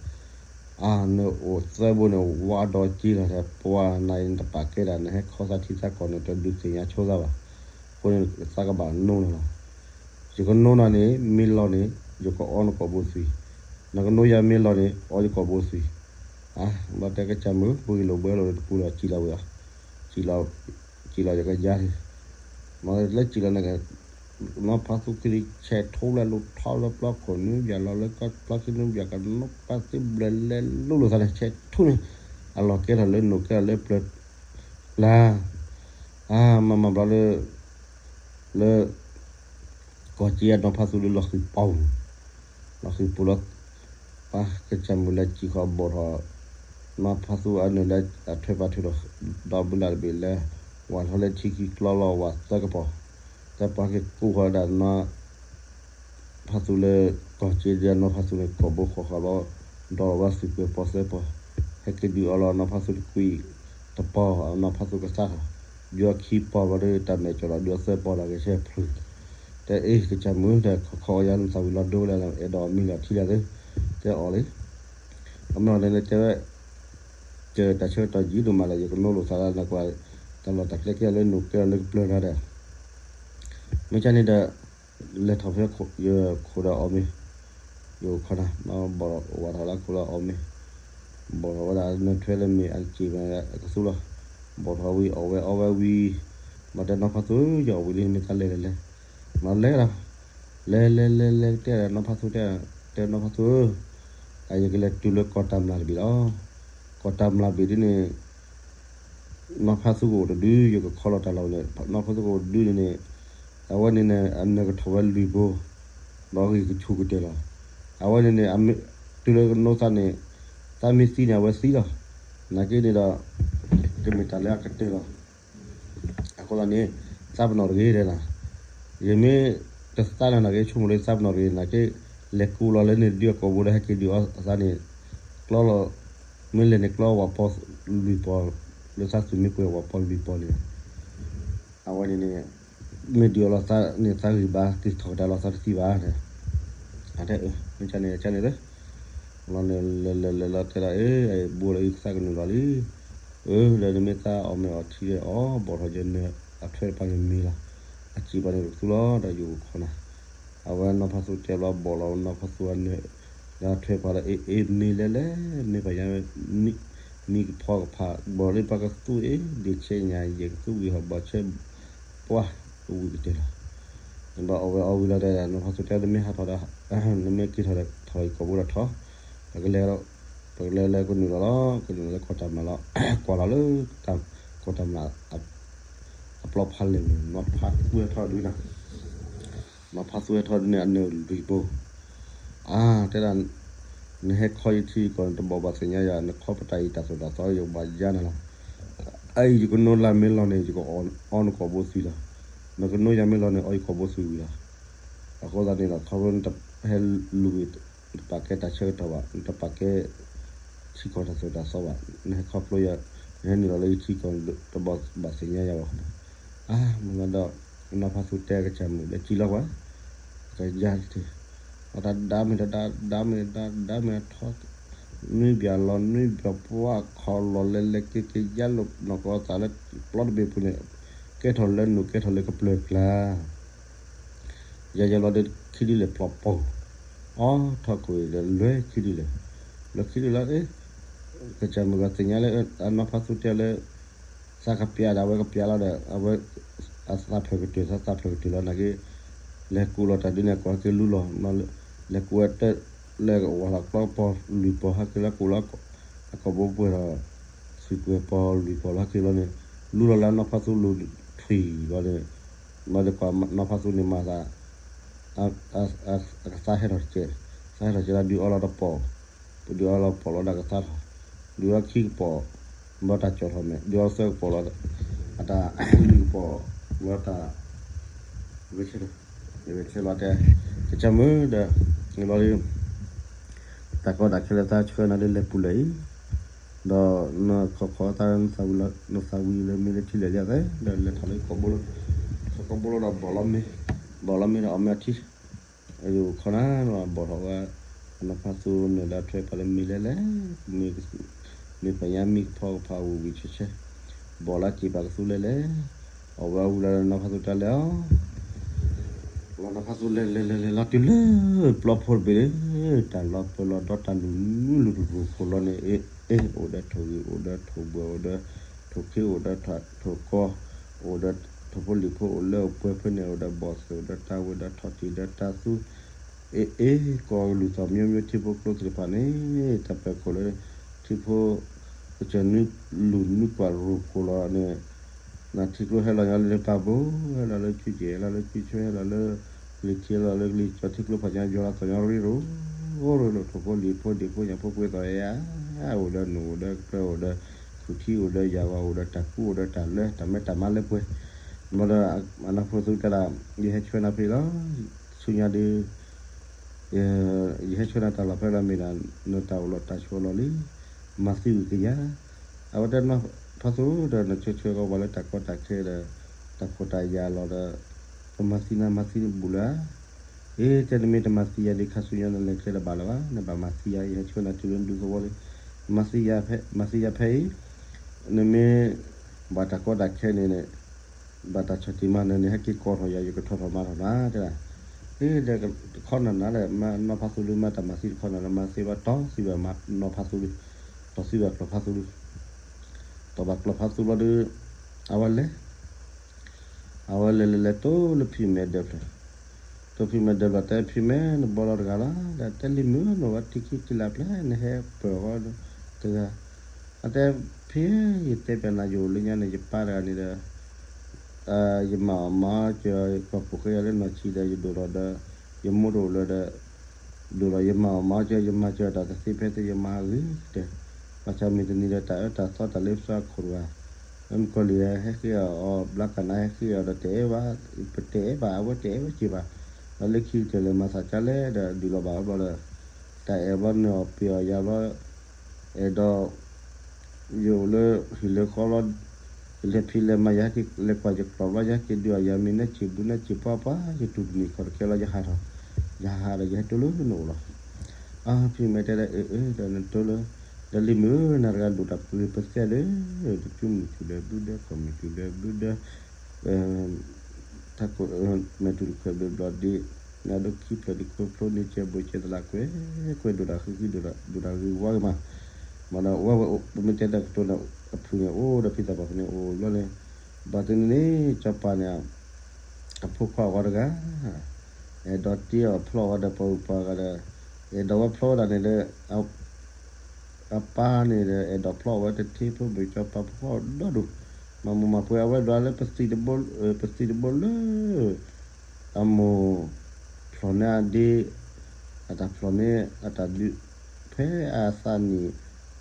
အနၢၤအိၣ်သၢဘိန့ၣ် ဝါဒီးစ့လီၤ, ပှၤနၤအံၤနတပာ်ကဲဒၣ် နဟဲခီသးထံသးကီၢ်န့ၣ် တဒုးသ့ၣ်ညါဆိသးဘၣ်, အဃိန့ၣ်သးကဘၣ်နိနၤလီၤ. ယကနိနၤန့ၣ် မ့ၢ်လီၤန့ၣ် ယကအီနကိာ်ဘိသွံၣ်, နကနိယၤမ့ၢ်လီၤန့ၣ် အီယကိာ်ဘိသွံၣ်, ဘၣ်တဲကစၢ်မုၣ် ပဂ့ၢ်လိာ်ဘှဲလိာ်တပူၤလီၤ စံၣ်လီၤဝဲအီၤ, စံၣ်လီၤယကယါန့ၣ်, မ့ၢ်လၢစံၣ်လီၤန့ၣ်, နီၢ်ဖါသူခံဆဲးထိလၢလိၤထီလၢပျီခိၣ်နွံဘၣ်လီၤလၢကီၢ်ပျီခံနွံဘၣ်ကနီၣ်ပၢ်သ့ဘျဲၣ်လဲၤလိၤလိာ်သးန့ၣ် ဆဲးထိန့ၣ်, အလီၢ်ကဲထီၣ်လၢနိၣ်ကဲထီၣ်လၢပျၢၤ, လၢ, အမၤမၤဘျီလၢ, လၢ ကီၢ်စ့အနီၢ်ဖါသူလၢလီၤဃံၤပူၤ, လီၤဃံၤပူၤလီၤ, ပှၤကစၢ်မုၣ်လၢစံၣ်ဃီၤဘီၣ်ထီၣ်, နီၢ်ဖါသူအနၢၤလၢအထွဲပာ်ထုးဒီး, ဒီဘုလၢ်တဘ့ၣ်လဲၤ, ဝၤထီၣ်လၢထံခံကျီလီၤဝၤသၢကပီၤ, တၢ်ပှၤက့ၤကူဃီၤဝဲဒၣ်နီၢ် ဖါသူလၢကီၢ်စ့ဒီးနီၢ်ဖါသူန့ၣ် ကိာ်ဘိဃီဃီလီၤ, ဒီးဝဲသုးကွဲၤပီၤသၢပီၤ, ဟဲက့ၤဒုးအီလီၤနီၢ်ဖါသူတကွံတပီၤ, နီၢ်ဖါသူကသါထီၣ်, ဒုးအီခံပီၤဘျီဒီးတၢ်မဲာ်ကၠီလီၤ ဒုးအီသၢပီၤဒီးကဆဲးဖျုး, တဲအ့ၣ် ကစၢ်မုၣ်ဒီး ခီခီအီယါနသးဝံၤလီၤဒိဝဲဒၣ် အဲၣ်ဒိးမံလီၤထံလၢ်သ့, တဲအီၤလံ, အမ့ၢ်အီၤန့ၣ်တဲဝဲ ကတၢ်ဆၢကတီၢ်ယံာ်ဒိၣ်မးလၢ ယကနိလိာ်သးလၢနကွၢ်, တၢ်လီၢ်တၢ်ကျဲကဲလၢနိၣ်ကဲလီၤလၢကပျၢၤတၢ်ဒီး, မ့ၢ်ကန့ၣ်ဒီး, လဲၤထီၣ်ဖဲယခိၣ်ဒီးအီၣ်မ့ၤ, ယအိၣ်ခီနၤ, ဘီၣ်ဝၤထီၣ်လၢခိၣ်လၢအီၣ်မ့ၤ, ဘီၣ်ထီၣ်ဝဲဒၣ်နထွဲလၢမ့ၢ်အစ့ၣ်ဝဲကသူလီၤ, ဘီၣ်ထီၣ်ဝံၤအီၣ်ဝဲအီဝဲဝံၤ, မ့ၢ်တဲနီၢ်ဖါသူဧၢ ယအီၣ်ဝံၤလံမ့ၢ်သးလဲၤလဲၤလဲၤ, မ့ၢ်လဲၤဒီး, လဲၤလဲၤလဲၤလဲၤတဲဒီးနီၢ်ဖါသူတဲ, တဲနီၢ်ဖါသူဧၢ ယကလဲၤတုၤလၢကီၢ်တၢ်မျၢ်တဘ့ၣ်လီၤ. ကီၢ်တၢ်မျၢ်ဘ့ၣ်ဒ်န့ၣ်, နီၢ်ဖါသူကအိၣ်တဒု ယကခီလီၤတၢ်လီၢ်န့ၣ် နီၢ်ဖါသူကအိၣ်တဒုန့ၣ်န့ၣ်, အဝဲန့ၣ်န့ၣ် အနၢၤကထီၣ်ဝဲလွံၢ်ဘိ, ဒီးဂံၢ်ကဆူၣ်ကတၢၢ်လီၤ. အဝဲန့ၣ်န့ၣ် တုၤလၢကနိသးန့ၣ်, သးမ့ၢ်သံန့ၣ် အဝဲသံလီၤ. နာ်က့န့ၣ်ဒီး, ကမ့ၢ်တၢ်လၢအကတၢၢ်လီၤ. အဃိသတးန့ၣ်, သးပနီၣ်တဂ့ၤတဲနၤ, ယမ့ၢ်တသးနၤနာ်က့ ဆိကမိၣ်လၢသးပနီၣ်တဂ့ၤ နာ်က့, လဲၤကူလီၤလၢန့ၣ်ဒုးအကိာ်ဘိဒီး ဟဲက့ၤဒုးအီသးန့ၣ်, ကျီလီၤ, မ့ၢ်လဲၤန့ၣ်ကျီဝၤပီလွံၢ်ပီၤ, လၢသးသုးမ့ၢ်ပှဲၤဝၤပီလွံၢ်ပီၤန့ၣ်, အဝဲန့ၣ်န့ၣ်, မ့ၢ်ဒုးအီလီၤသးန့ၣ် သးဂံၢ်ဘါက့ၤထီၣ်ကဒါလီၤသးတသံဘၣ်, အတဲ, မ့ၢ်ကန့ၣ် ကန့ၣ်လၢ လီၤန့ၣ်လဲၤလဲၤလဲၤလီၤတဲဒၣ် အ့ၣ် ဘိလၢအံၤကသးကနုာ်လီၤလံ, အၢ လၢနမ့ၢ်သးအီၣ်မ့ၤအီထံဒီးအီၣ် ဘီၣ်ထီၣ်ယနၢၤအထွဲတပၤန့ၣ်မ့ၤလီၤ, အစံၣ်ပၤန့ၣ်ကသူလီၤ ဒီးယအိၣ်ခိၣ်နၤ, အဝဲနီၢ်ဖါသူတဲဘျီဘီၣ်လီၤနီၢ်ဖါသူအနၢၤ, ဒီးထွဲပၤဒီး အ့ၣ် အ့ၣ် မ့ၤလဲၤလဲၤ မ့ၢ်ပှၤညါ, မံကဖီကဖး ဘီၣ်လၢပှၤကသူအ့ၣ် ဒ့ၣ်ဆဲးညါယဲၢ်ကသူဝံၤဟီၣ်ဘီၣ်ဆဲး, ပှၤ, ကဝံၤကတၢၢ်လီၤ, ဘၣ်အီၣ်ဝဲအီဝံၤလီၤဒီး နီၢ်ဖါသူတဲ နမ့ၢ်ဟးထီၣ်ဒီး, နမ့ၢ်က့ၤထီၣ်ဒီး ထီၣ်ယကိာ်ဘိဒီးထီၣ်, ပကလဲၤ, ပကလဲၤလဲၤကနုာ်လီၤလီၤ ကနုာ်လီၤလၢကီၢ်တၢ်မျၢ်လီၤ, ကွၢ်လီၤလၢ, ကီၢ်တၢ်မျၢ်, အပျီဖးလဲၢ်န့ၣ် နီၢ်ဖါသူဟဲထီၣ်ဒုနၤ နီၢ်ဖါသူဟဲထီၣ်ဒုန့ၣ် အနၢၤလွံၢ်ဘိ, အါ တဲဒၣ်, နဟဲခီယထံယကီၢ်န့ၣ် တဘၣ်ဘၣ်သ့ၣ်ညါယၤ နခီပတၢ်အံၤတၢ်သိၣ်တၢ်သီ ယကဘၣ်ယါနၤလီၤ, အအံၤယကနိလၢမ့ၢ်လီၤန့ၣ် ယကအီနကိာ်ဘိသွံၣ်လီၤ, နကနိယၤမ့ၢ်လီၤန့ၣ် အီယကိာ်ဘိသွံၣ်ဝံၤလီၤ, အဃိသတးန့ၣ်ဒီး ခီဖျိနတဟဲလူၤ နတပာ်ကဲတၢ်ဆၢကတီၢ်ဘၣ် နတပာ်ကဲ ထံကီၢ်တၢ်သိၣ်တၢ်သီဘၣ် နဟဲခီဖျိယၤ, ခီ ဟဲနုာ်လီၤလၢယထံကီၢ် တဘၣ်သ့ၣ်ညါယၤဘၣ်. အါ မ့ၢ်လီၤဒီး နီၢ်ဖါသူတဲကစၢ်မုၢ်ဒီး ကံလီၤဝဲ ကယါတထံၣ် အတၢ်ဒါမ့ၢ်တဒါ ဒါမ့ၢ်တဒါ ဒါမ့ၢ်ထီ နွံဘျီလီၤ နွံဘျီပှၢ်ခီလီၤ လဲၤလဲၤက့ၤက့ၤ ယါလီၤနီၢ်ကီၢ်သးလၢ ပျီတဘ့ၣ်ပူၤန့ၣ် ကဲထီၣ်လၢနူၢ်ကဲထီၣ်လၢကပျၢၤကျါ ယၤယၤလီၤဒီး ခံဒုလဲၣ်ပျီပူၤ အီထီၣ်ကွံာ်ဒီး လွဲခံဒုလဲၣ် လွဲခံဒုလီၤ ကစၢ်မုၢ်ဂီၤသ့ၣ်ညါလၢ အနီၢ်ဖါသူတဲလၢ သးကပျၢ်ဒီး အဝဲကပျၢ်လီၤဒီး အဝဲ အသးဖၢၣ်ကတၢၢ် သးသးဖၢၣ်ကတၢၢ်လီၤ နာ်က့ လဲၤကူးလီၤတၢ်ဒုးန့ၣ် အကိးဟဲက့ၤလူလီၤ လဲၤကူးဝဲတၢ် လၢဝၤလီၤကျီပီၤလွံၢ်ပီၤ ဟဲက့ၤလၢကူးလီၤ အကိာ်ဘိပှဲၤဒီး သုးကွဲၤပီၤလွံၢ်ပီၤလီၤ ဟဲက့ၤလီၤန့ၣ် လူလီၤလၢနီၢ်ဖါသူလူၤထွံၣ်လီၤန့ၣ် ဘၣ်ဒီးကွၢ်နီၢ်ဖါသူန့ၣ်မၤသး အကသါဟဲထီၣ်တကဲး သါဟဲထီၣ်ကဲးလၢဒုးအီလီၤတပီၢ် ပဒုးအီလီၤပီၢ်လီၤဒီးကသါထီၣ် ဒုးအီခံကပီၢ် ဘၣ်တၢ်ကၠီၣ်ထီၣ်မဲာ် ဒုးအီသၢကပီၢ်လီၤ အတၢ်လွံၢ်ကပီၢ် ဘၣ်တၢ် ဝဲဆဲလီၤတဲ ကစၢ်မုၢ်ဒီး လီၤလံ တၢ်ကီတၢ်ခဲလၢသးဆှၢနၤလၢလဲၤပူၤလဲၤအံၤ ဒီးနခီခီသး နသးဝံၤလၢမ့ၢ်လၢထံလဲၣ်လံသး ဒီးလဲၤထီၣ်လၢကီၢ်ဘိလီၤ ထီၣ်ကီၢ်ဘိလီၤဒီးဘီၣ်လီၤမ့ၤ ဘီၣ်လီၤမ့ၤဒီးအီၣ်မ့ၤအီထံ ယိၤခီနၤ ဘီၣ်ထီၣ်ဝဲ အနီၢ်ဖါသူန့ၣ်ဒီးထွဲပာ်လၢမ့ၤလဲၣ်လဲၣ် မ့ၢ်ကသူ မ့ၢ်ပညါမံကဖီကဖီဝံၤဝံၤဆဲးဆဲး ဘီၣ်လၢစံးပာ်ကသူလဲၣ်လဲၣ် အီၣ်ဝဲအဝံၤလီၤဒီးနီၢ်ဖါသူတၢ်လဲၤအီၤ လီၤနီၢ်ဖါသူလဲၤလဲၤလဲၤလဲၤလီၤတုၤလၢ ပျီဖိတဘ့ၣ်ဒီး တၢ်လီၤပၢၤလီၤဒီတၢ်လူၤနုာ်လူၤတရူၤဖိလီၤန့ၣ် အ့ အ့ အိၣ်ဒီးထိၣ်ဂံၢ် အိၣ်ဒီးထိၣ်ဘှဲၣ် အိၣ်ဒီးထိၣ်ခ့ အိၣ်ဒီးထိၣ်ကီ အိၣ်ဒီးထိၣ်ဖိလံၣ်ဖိအိၣ်လၢအပှဲၤဖဲန့ၣ် အိၣ်ဒီးဘီၣ်သ့ၣ် အိၣ်ဒီးတၢ်ဝဲ ဒီးထီၣ်တံၢ်ဒီးတၢ်သူ အ့ အ့ ကီၢ်လူၢ်သီၣ် မျိုးမျိုး ထံဖိကျိသ့ၣ်တဖၣ်န့ၣ် တၢ်ပၢၤခိၣ်လၢ ထံဖိ ကစၢၢ်နုာ်လူၤနုာ်ကွၢ်ရူၤဖိလီၤန့ၣ် နထံကျိဟဲလီၤညီလၢပာ်ဘိ ဟဲလီၤလၢကုကဲး ဟဲလီၤလၢကုဆၢ ဟဲလီၤလၢ ကလံၤထံး ဟဲလီၤလၢကလံၤကၠီ ထံကျိဖးညါ ယွၤလီၤသီၣ်ညီရ့ရိၤ အိၣ်ရ့လိာ်ထိၣ်ဖိလံၣ်ဖိဒံၣ်ဖိညၣ်ဖိပှဲၤသီၣ်ယါ အိၣ်ဒီးနူၣ် အိၣ်ဒီးကပၢၤ အိၣ်ဒီးခူၣ်ထံ အိၣ်ဒီးယၣ်ဝါ အိၣ်ဒီးတၢ်ကူ အိၣ်ဒီးတၢ်လၢ တၢ်မဲတၢ်မါလၢပှဲၤ မ့ၢ်ဒီး အနီၢ်ဖါသူတဲဒၣ် ယဟဲဆှၢနၤဖဲလီၤ ဆူညါဒီး ယဟဲဆှၢနၤတၢ်လီၢ်ဖဲလီၤမ့ၢ်ဒၣ် နတၢ်အိၣ်လီၤတၢ်ဆှၢလီၤလံ မၤသံဝံၤကယၤ အဝဲတဲနီၢ်ဖါသူဒီး နဆှၢဆှၢကီးပှၤလၢတၢ်ကီတၢ်ခဲဒီး တၢ်ခိၣ်တၢ်ယာ်လီၤဒီး ပမၤသံနၤမၤသံနဘူးလၢၤဧါ အ့ တဲနမ့ၢ်တမၤသံယၤဒုး ခါဆူညါနလဲၤကျဲတဘၣ်လၢၤဘၣ် နဘၣ်မၤသံယၤ ယဟဲဆှၢနၤတုၤလၢနဒူသဝီလံ မၤသံယၤဖဲအံၤ နမ့ၢ် ဘၣ်တၢ်ကီတၢ်ခဲန့ၣ်န့ၣ် ဘၣ်တၢ်ဆီၣ်တံၢ်မၤနၢၤန့ၣ် ဟဲက့ၤကိးထီၣ်ယၤ ယကထီၣ်ထီၣ်မၤထီၣ်နၤ တဲဒၣ် အ့ ဒီးတခီနၤနၤဒီး မၤနီၢ်ဖါသူလံ မၤတၢ်မၤသံတခီနၤဒီး မၤသံဘၣ်တီၢ်သံဘၣ်နီၢ်ဖါသူလံ တီၢ်သံဘၣ်ကျီၢ်ဖါသူလံ တီၢ်ဘၣ်ကျီၢ်ဖါသူလီၤဒီး အဝဲလဲၤ အဝဲလဲၤလဲၤလဲၤတိၢ်လၢဖံးမဲာ်ဒၢးဖျၢၣ် တိၢ်ဖံးမဲာ်ဒၢးဖျၢၣ် တဲဖံးမဲာ် နဘီလီၤတဂၤလီၤ ဒီးတဲလံမုၢ် နအိၣ်ဝဲထံခံထံလၢ်ဖျဲၣ် နဟဲပၢၢ်အီၤတဂၤ အတဲဖံး ယတဲပျးနၤ ယအိၣ်လၢညါန့ၣ် ယပၢ်တဂၤန့ၣ်ဒီး ယမၤအီၣ်မၤအီၣ်စၢၤ ပှၤဖိးဃဲယၤလၢနီၢ်ဆံးဒီး ယဒိၣ်ထီၣ်ဒီး ယမိၢ်တအိၣ်လၢၤဒီး ဒိၣ်ထီၣ်ယမၤအီၣ်မၤအီၣ်စၢၤ ယမၤစၢၤတၢ်တသ့ဖဲသ့ ယမၤဂ့ၤကတၢၢ် ဘၣ်ဆၣ်မ့ၢ်တနံၤဒီး တၢ်အၢတၢ်သီတၢ်လ့ပစီအခိၣ်တဂၤ မုၣ်ကီၤလံၢ်ဟဲဃ့အီၤ ဘျါကနါဟဲဃ့အီၤဒီး တအဲၣ်ဘၣ် ပတအဲၣ်ဘၣ် အဝဲတအဲၣ်ဝဲစ့ၢ်ဘၣ် ဒီးလၢခံကတၢၢ်လဲၤမၤသးကၢ်လဲၣ်ဒီး ဒုးလီၤဘၣ်အဘျီဒီး တၢ်အဲၣ်ဘျီနုာ်အီၣ်ပ့ၤအီၣ်ယၤဘျီ အဲၣ်ဒိး ယအိၣ်လၢဟံၣ်လၢဃီဘျီ ယလဲၤဖံးလဲၤမၤ ယဟဲက့ၤလဲၤကွၢ်ယကျီၢ်ဘျီ ယဟဲက့ၤဒုးအီၣ်ယၤ မ့ၢ်နဲၣ်ဆံးဘုနဲၣ်ဆံးပှၢ်ပှၢ် ယတူၢ်တနံၤခီၣ်တခဲလီၤ ယဟးထီၣ် ယဟးဒီးယဟဲတိၢ်လၢနအိၣ်လီၤ အါ ဖံးမဲာ်တဲဒီး အၢ အၢ ဒီးနတိၢ်လၢ ဒီးလံမုၢ် နၤတဂၤဒိၣ်တၢ်ပှ့ၤပသဲၣ်ဒီး တကၠူမုၢ်ဆူၣ်ဒီးဘုဒီး ခီၣ်မုၢ်ဆူၣ်ဒီးဘုဒီး ထးခိၣ် မဲာ်တူၢ်တခွဲးဘျ့ဘျီဒ့ နဒိခံဖျၢၣ်ဒုးခိၣ်ဖျိန့ၣ် ကဲဘိကဲသလးကွဲ ကွဲဒိၣ်တၢ်ဃံဃံ ဒိၣ်တၢ်ဂ့ၤဝါဂ့ၤမး မ့ၢ်ဒီးဝဲ ပမ့ၢ်တဲတၢ်ကတိၤန့ၣ် အဖုၣ်န့ၣ် အိၣ်ဒီးဖံသးပှၢ်ဖုၣ်န့ၣ် အိၣ်ဘျီန့ၣ် ဘၣ်တနံၤန့ၣ် စီၤပၤန့ၣ် အဖိခွါအဝဲတဂၤ အဲၣ်ဒိးတ့အီၣ်ဖျီအီၣ်ဝဲဒီးပှၤဂုၤပှၤဂၤဒီး အဲၣ်ဒိးဝဲဖျီဝဲဒၣ်န့ၣ်ဒီး အပၢ်န့ၣ်ဒီး အဲၣ်ဒိးဖျီအီၣ်ဝဲတထံဖိမ့ၢ်ကၠီပၤဖိဒိၣ်ဒိၣ် မၤမူမၤပွဲအဝဲဒွးလၢပသံးတဘိ ပသံးတဘိလၢ အမိၢ်ဖျီၣ်န့ၢ်အဒ့ အတၢ်ဖျီၣ်န့ၢ်အတၢ်ဒုး ဖဲအသးနံၣ်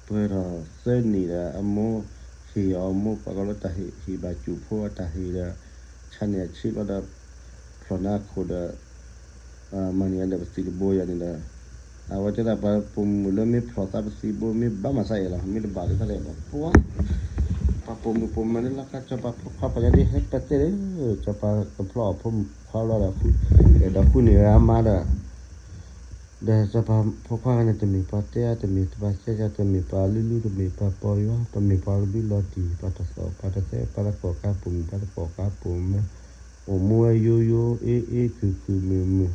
ပှဲၤထီၣ်သၢနံၣ်ဒီး အမိၢ်ဟ့ၣ်အီၤ မိၢ်ပှၤကီလၢတၢ်ဟ့ၣ်ဘၣ်စူၣ်ဖိအတၢ်ဟ့ၣ်ဒီး ဆါန့ၢ်အဆ့ဘျီဒီး ဖျီၣ်န့ၢ်အခိၣ်ဒီး မၤန့ၢ်အဒီးပသံးတဘိယၤန့ၣ်ဒီး အဝဲတဲဒၣ်ပှၤပိာ်မုၣ်လၢမ့ၢ်ဖျီၣ်သးပသံးဘိ မ့ၢ်ဘၣ်မၤသးအဲၣ်လီၤ မ့ၢ်တဘၣ်လၢသးဒီးပှၤ ပှၤပိာ်မုၣ်ပိာ်မၢၤလၢလီၢ်ခါ စီၤပၤဖိခွါပှၤညါဒ်ဟဲပတဲလၢ စီၤပၤကဖျီအီၤဖိခွါလီၤဒီး ဒီးဃုန့ၢ်အမါဒီး ဒီးစီၤပၤဖိခွါန့ၣ် တမ့ၢ်ပှၤတဲအါ တမ့ၢ်ပှၤကဲကါ တမ့ၢ်ပှၤလုၢ်လုၢ် တမ့ၢ်ပှၤပီၤယွၤ တမ့ၢ်ပှၤလုၢ်လီၤတံၢ် ပှၤတသီၣ်ပှၤတသဲ ပှၤတကိးကါပိာ်မုၣ် ပှၤတကိးကါပိာ်မၢၤ အိၣ်မူဝဲယိယိအ့အ့ခုၣ်ခုၣ်မုာ်မုာ်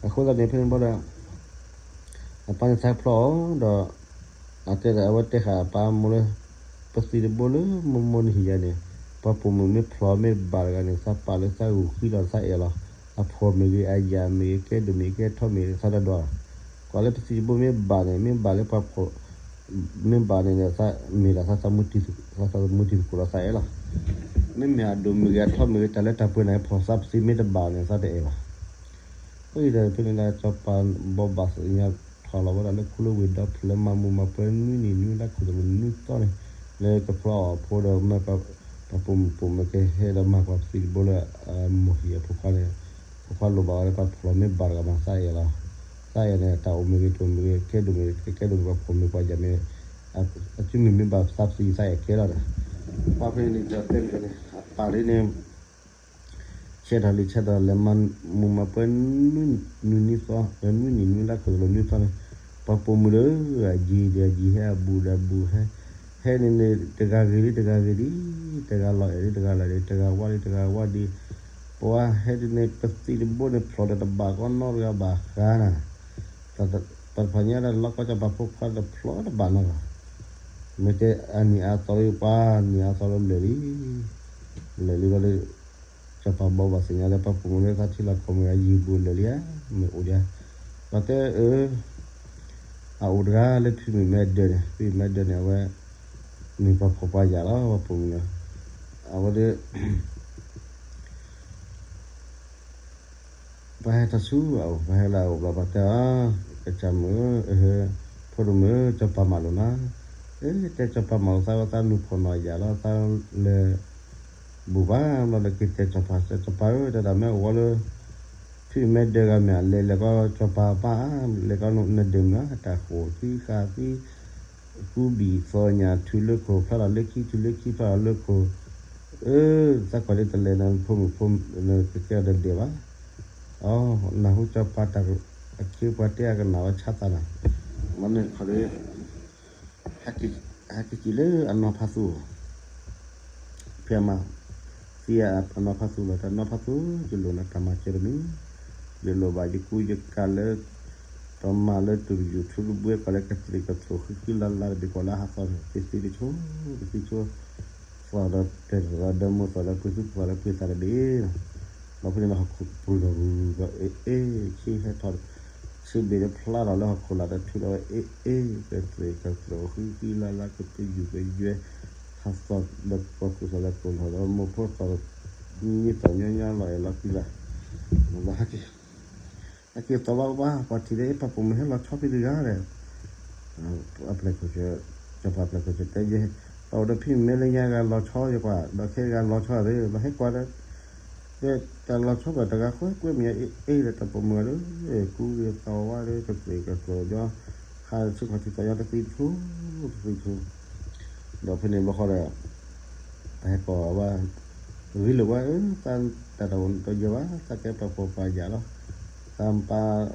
အဃိသတးန့ၣ် ဖဲန့ၣ်ဘျီဒီး အပၢ်န့ၣ်သးဖျီအီၤဒီး အတဲဒီးအဝဲတဲဃာ်အပၢ်မိၢ်လၢ ပသံတဘိလၢမိၢ်မိၢ်နဟံၣ်ယၤန့ၣ် ပှၤပိာ်မုၣ်မ့ၢ်ဖျီမ့ၢ်ဘၣ်တဂၤန့ၣ် သးပာ်လၢသးဂုာ်ဃံလီၤသးအဲၣ်လီၤ. အဖှီၣ်မ့ၢ်ဂ့ၤ အယာ်မ့ၢ်ဂ့ၤ ကဲဒိၣ်မ့ၢ်ဂ့ၤ ကဲထီမ့ၢ်ဂ့ၤ သးတဒွးလီၤ. ကွၢ်လၢပသံတဘိမ့ၢ်ဘၣ်န့ၣ် မ့ၢ်ဘၣ်လၢပှၤဖှီၣ် မ့ၢ်ဘၣ်န့ၣ်ဒီး သးမ့ၢ်ဒၣ်သးသမူတံၤသကိးလီၤသးအဲၣ်လီၤ. မ့မ့ၢ်အဒိၣ်မ့ၢ်ဂ့ၤ အထီမ့ၢ်ဂ့ၤ တၢ်လၢတၢ်ပှဲၤန့ၣ် ဖှီၣ်သးပသံမ့ၢ်တဘၣ်န့ၣ် သးတအဲၣ်ဘၣ်. အဃိသတးဖဲန့ၣ်ဒီး စီၤပၤဘိးဘၣ်သ့ၣ်ညါထီၣ်လီၤဝဲဒၣ်လၢခူလၢဝ့ၢ်ဒီဖျၢၣ်လၢမၤမူးမၤပွဲနွံနံၣ်နွံလါခိၣ်သလုးနွံသီန့ၣ် လၢကဖျီအီၤဖိဒီးမၢပှၤပိာ်မုၣ်ပိာ်မၢၤကဟဲဒီးမၤပှၤပသံတဘိလၢအမိၢ်ဟံၣ်အဖိခွါန့ၣ် ဖိခွါလိၣ်ဘၣ်ဝဲလၢပှၤဖျီမ့ၢ်ဘၣ်တဂၤမးသးအဲၣ်လီၤ. သးအဲၣ်န့ၣ် တၢ်အိၣ်မ့ၢ်ဂ့ၤတအိၣ်မ့ၢ်ဂ့ၤ ကဲဒိၣ်မ့ၢ်ဂ့ၤ ကဲဒိၣ်မ့ၢ်ပှၤဖှီၣ်မ့ၢ်ပှၤယာ်မ့ၢ် အစုမ့ၢ်မ့ၢ်ဘၣ်သးပသံသးအဲၣ်ကဲလီၤဒီး ပှၤဖဲန့ၣ်တဲန့ၣ် အပၢ်ဒ်န့ၣ် ဆဲးထီၣ်လံဆဲးထီၣ်လဲၤမၤမူးမၤပွဲ နွံနံၣ်နွံသီ နွံနံၣ်နွံလါခိၣ်သလုးနွံသီန့ၣ် ပှၤပိာ်မုၣ်ဒီး အယံၤဒီးအယံၤဟဲ အဘူးဒီးအဘူးဟဲ ဟဲန့ၣ်န့ၣ် တဂၤဂ့ၤဒ်တဂၤဂ့ၤဒ် တဂၤလီၤအဲၣ်ဒ်တဂၤလီၤအဲၣ်ဒ် တဂၤဝါဒ်တဂၤဝါဒ် ပှၤဟဲဒ်န့ၣ် ပသံတဘိန့ၣ် ဖျီၣ်ဒီးတဘၣ်ကီနီတဂၤဘၣ်ဃါနၤ ပှၤတဖၣ်ညါဒၣ်လီၤကီၢ်စီၤပၤဖိခွါဒီးဖျီၣ်တဘၣ်နီတဂၤ မ့ၢ်တဲအနံၣ်အါသီလၢပှၤနံၣ်အါသီလၢလၢာ်လံ လၢာ်လံဘျီဒီး စီၤပၤဘိးဘၣ်သ့ၣ်ညါလၢပှၤပိာ်မုၣ်လၢသးထံလီၤကီၢ်မ့ၢ်အယံၤဘူးလၢာ်လံဧါ မ့ၢ်အိၣ်ဒံးဧါ ပှၤတဲအၢ အအိၣ်တဂၤလၢဖံမုၣ်မဲဒၢးန့ၣ် ဖံမုၣ်မဲဒၢးန့ၣ် အဝဲ မ့ၢ်ပှၤဖှီၣ်ပှၤယာ်လီၤ ပှၤပိာ်မုၣ်လီၤ အဝဲဒီး ပှၤဟဲထီၣ်ဆူအအိၣ် ပှၤဟဲလၢအအိၣ်ဘျီ ပှၤတဲအီၤ ကစၢ်မုၣ်ဧၢ အဟၢ ဖိဒိၣ်မုၣ်ဧၢ စီၤပၤမၤလိာ်နၤ အတဲစီၤပၤမၤလိာ်သးဝဲ သးနုာ်ဖှီၣ်နီၢ်ယာ်လီၤ သးလဲၤ ဘူးဘၣ်ဘျီဒီးက့ၤတဲစီၤပၤ စီၤပၤဧၢ တၢ်ဒၣ်မ့ၢ်အိၣ်ဝဲလၢ ဖံမ့ၢ်ဒၢးဂၤမ့ၢ်လဲၤလဲၤကီၢ်စီၤပၤဘၣ် လဲၤကီၢ်နဒၢးမ့ၢ် တၢ်ဃိၣ်သံဃာ်သံ ကူဘံၣ်သီညၣ် ထုးလၢခိၣ် ဖျါလီၤလၢခံ ထုးလၢခံ ဖျါလီၤလၢခိၣ် အၢ သးကွၢ်လၢတလဲၤနဖိမုၣ်ဖိမုၣ် ကကဲအီၤတဒဲးဘၣ် အီ နၢ်ဟူစီၤပၤတၢ် အခ့ပှၤတဲအကနၣ်ဝဲဆါသးနၤ မ့ၢ်န့ၣ်ခီဒီး ဟဲက့ၤက့ၤလၢအနီၢ်ဖးသူ ဖဲမး သံအနီၢ်ဖးသူလီၤ တၢ်နီၢ်ဖးသူ ယလိၣ်နတၢ်မၤစၢၤတမံၤ ယလိၣ်ဘၣ်ယကူယကၤလၢ တမၤလၢတူၢ်တယုၢ်ထူတဘှဲ ကီၢ်လၢကသရံၣ်ကသရိာ်ဃံဃံလၤလၤတဘ့ၣ် ကီၢ်လၢဟးသီန့ၣ် ကသံတဆိ ကသံဆိ သီၣ်ဒီးတဲာ်သီၣ်ဒီးဒၢမူ သီၣ်ဒီးပှ့ၤသူၣ် သီၣ်ဒီးပှ့ၤသးတဘ့ၣ် ဒီးဖဲန့ၣ်လီၤဟီၣ်ခိၣ်ပူၤဒီး အ့ၣ် အ့ၣ် ဆ့ဟဲထီၣ် ဆ့ဘ့ၣ်လၢဖျါထီၣ်လၢဟီၣ်ခိၣ်လာ်ဒီးထုးဒီးဝဲ အ့ၣ် အ့ၣ် ကသရံၣ်ကသရိာ်ဃံဃံလၤလၤ ကသယုၢ်ကယွဲ ဟးသီၣ်ဒီးပှၤကူၣ်သီၣ်လၢကိၢ်လီၢ်ဒီး မိၢ်ဖိသီၣ် နံၣ်သီၣ်ညီညီလီၤအဲၣ်လီၤကွံလီၤ ဟဲက့ၤသီၣ်ဘၣ်ဘၣ် ပှၤထံၣ်လၢအ့ၣ် ပှၤပိာ်မုၣ်ဟဲလီၤဆီဖဲတဂၤဒီး အပျဲၢ်ခိၣ်ဆၢ စီၤပၤပျဲၢ်ခိၣ်ဆၢတဲယဲ တၢ်အိၣ်ဒီးဖံမ့ၢ်လၢညါဂၤလီၤဆီယကွၢ် ဒီးခဲဂၤလီၤဆီဒီး လီၤဟဲကွၢ်ဒီး ဒီးတၢ်လီၤဆီဘၣ်တဂၤဃီကွဲမ့ၢ်အ့ၣ်အ့ၣ်ဒီးတၢ်ပိာ်မုၣ်ဒီး ကူဂ့ၤသီဝါဒီး ကသ့ၣ်ကသီၣ်ညီ ခါဆ့ခီၣ်ထံးသီၣ်ညီတသံတဆိ တသံတဆိ ဒီးဖဲန့ၣ်ဘျီဃီဒီး ပဟဲကိးဝဲ ဂ့ၤလိာ်ဝဲ သးတၢ်တအိၣ်ဒီးယဲဘၣ် သးကဲပှၤဖှီၣ်ပှၤယာ်လီၤ သးပၢ် သး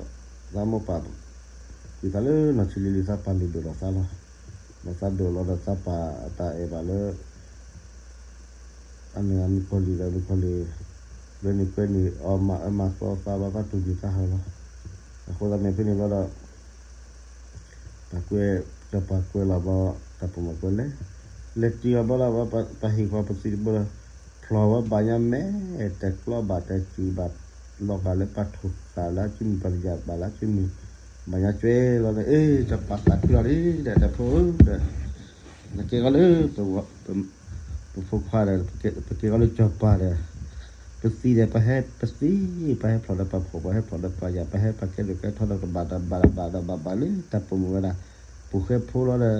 မိၢ်ပၢ် ကွံာ်သးလၢနီၢ်ဆံးလံၤလံၤ သးပၢ်လုၢ်ဒိၣ်လီၤသးလီၤ ဒီးသးဒိၣ်လီၤဒီးသးပၢ်အတၢ်အဲၣ်ဘၣ်လၢ အန့ၣ်အမုၣ်ကီၢ်လံၢ်ဒီးမုၣ်ကီၢ်လံၢ် လၢန့ၣ်ကွဲန့ၣ် အီၣ်မၤအၢမၤသီသးဘၣ် သးတူၢ်ကံၢ်သးဟးလီၤ အဃိသတးန့ၣ်ဖဲန့ၣ်ဘျီဒီး ပှၤကွဲ စီၤပၤကွဲလီၤဘျီ တၢ်ပိာ်မုၣ်ကွဲလဲၣ် လဲၤတံၢ်အီၤဘျီလီၤ ပှၤဟ့ၣ်ဃီၤပသံတဘိဒီး ဖျီၣ်ဝဲဘၣ်ညါမဲာ် တကျီဘၣ်တစံၣ် ဘၣ်လီၤဂာ်လၢပှၤထိၣ်ဃာ်လၢအစုမုၢ် ပှၤတယာ်ဘၣ်လၢအစုမုၢ် ဘၣ်ညါကွဲလီၤဒီး အ့ၣ် စီၤပၤသးခုလီၤဒီး တၢ်ဖိဒီး နကဲဂီၤလၢ ပဖိခွါဒီး ပကဲဂီၤလၢစီၤပၤဒီး ပသံဒီးပဟဲပသံ ပဟဲဖျီၣ်ဒီးပှၤဖှီၣ် ပဟဲဖျီၣ်ဒီးပှၤယာ် ပဟဲပှၤကဲဒိၣ်ကဲထီဒီး ပဘၣ်ဒီးဘၣ်ဒီးဘၣ်ဒီးဘၣ်ဘၣ်လၢတၢ်ပိာ်မုၣ်ဝဲဒၣ် ပူၤဃဲဖိလီၤဒီး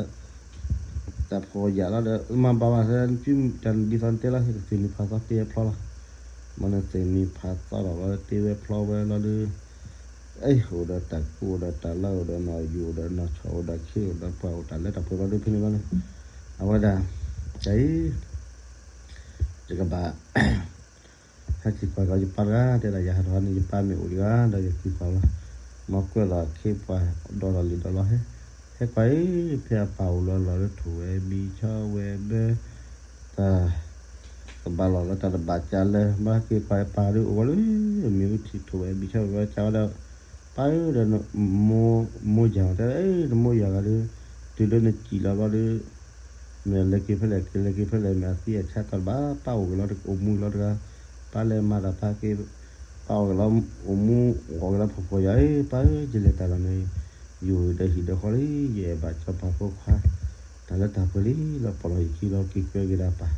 တၢ်ဖှီၣ်ယာ်လီၤဒီး မၤဘၣ်ဝဲ တၢ်ဒ်သိးတဲလီၤ ဟဲကသ့ၣ်နံၤဖးသီတဲဖျီလီၤ မ့ၢ်န့ၣ်သ့ၣ်နံၤဖးသီထီၣ်လီၤ တဲဝဲဖျီဝဲလီၤဒီး အ့ၣ် အိၣ်ဒီးတၢ်ကူအိၣ်ဒီးတၢ်လၢအိၣ်ဒီးနီၢ်ယိာ်အိၣ်ဒီးနီၢ်ဆီၣ်အိၣ်ဒီးခ့အိၣ်ဒီးပှၤအိၣ်တၢ်လၢတၢ်ပှဲၤဘျီဒီးဖဲန့ၣ်ဘျီန့ၣ် အဝဲဒၣ် တၢ်အံၤ ယကဘၣ် ဟဲက့ၤကွၢ်က့ၤယပၢ်တဂၤ တဲဒၣ်ယဟးထီၣ်န့ၣ် ယပၢ်မ့ၢ်အိၣ်တဂၤဒီးယက့ၤကွၢ်လီၤ. မ်ကွဲးလီၤအခ့ပှၤဒီးလီၤလံဒီးလီၤဟဲ, ဟဲကွၢ်အံၤ ဖဲအပၢ်အိၣ်လီၤလီၤလၢထိၣ်ဝဲဘံဆီဝဲဘၢ တၢ် ကဘၣ်လီၤလၢတၢ်တဘၣ်ကၢ်လၢ ဘၣ်ဟဲက့ၤကွၢ်အပၢ်ဒီးအိၣ်ဝဲလၢ မ့ၢ်ဝဲထံထိၣ်ဝဲဘံဆီဝဲဘၢကၢ်ဝဲဒီး ပၢ်ဧၢဒီး မိၢ်ယၤတဲ နမိၢ်ယၤဂၤဒီး တုၤလၢနစံာ်လီၤဘျီဒီး မ့ၢ်လဲၤက့ၤဖဲလဲၣ်က့ၤ လဲၤက့ၤဖဲလဲၣ် မ့ၢ်အသံအဆါတၢ်တဘၣ် ပၢ်အိၣ်က့ၤလီၤ အိၣ်မူလီၤတဂၤ, ပၢ်လဲၤမၤတၢ်ပၢ်က့ၤ ပၢ်အိၣ်က့ၤလီၤ အိၣ်မူအိၣ်က့ၤလီၤဖှီၣ်ဖှီၣ်ယၤဧၢ ပၢ်ဧၢ ယလဲၤတၢ်လီၤန့ၣ် ယအိၣ်ဒီးဟံၣ်ဒီးဃီလံ ယအဲၣ်ဘၣ်စီၤပၤဖိခွါ တၢ်လၢတၢ်ပှဲၤလံ လီၤပီၢ်လီၤယခံလီၤ က့ၤကွဲက့ၤဒၣ်ပၢ်,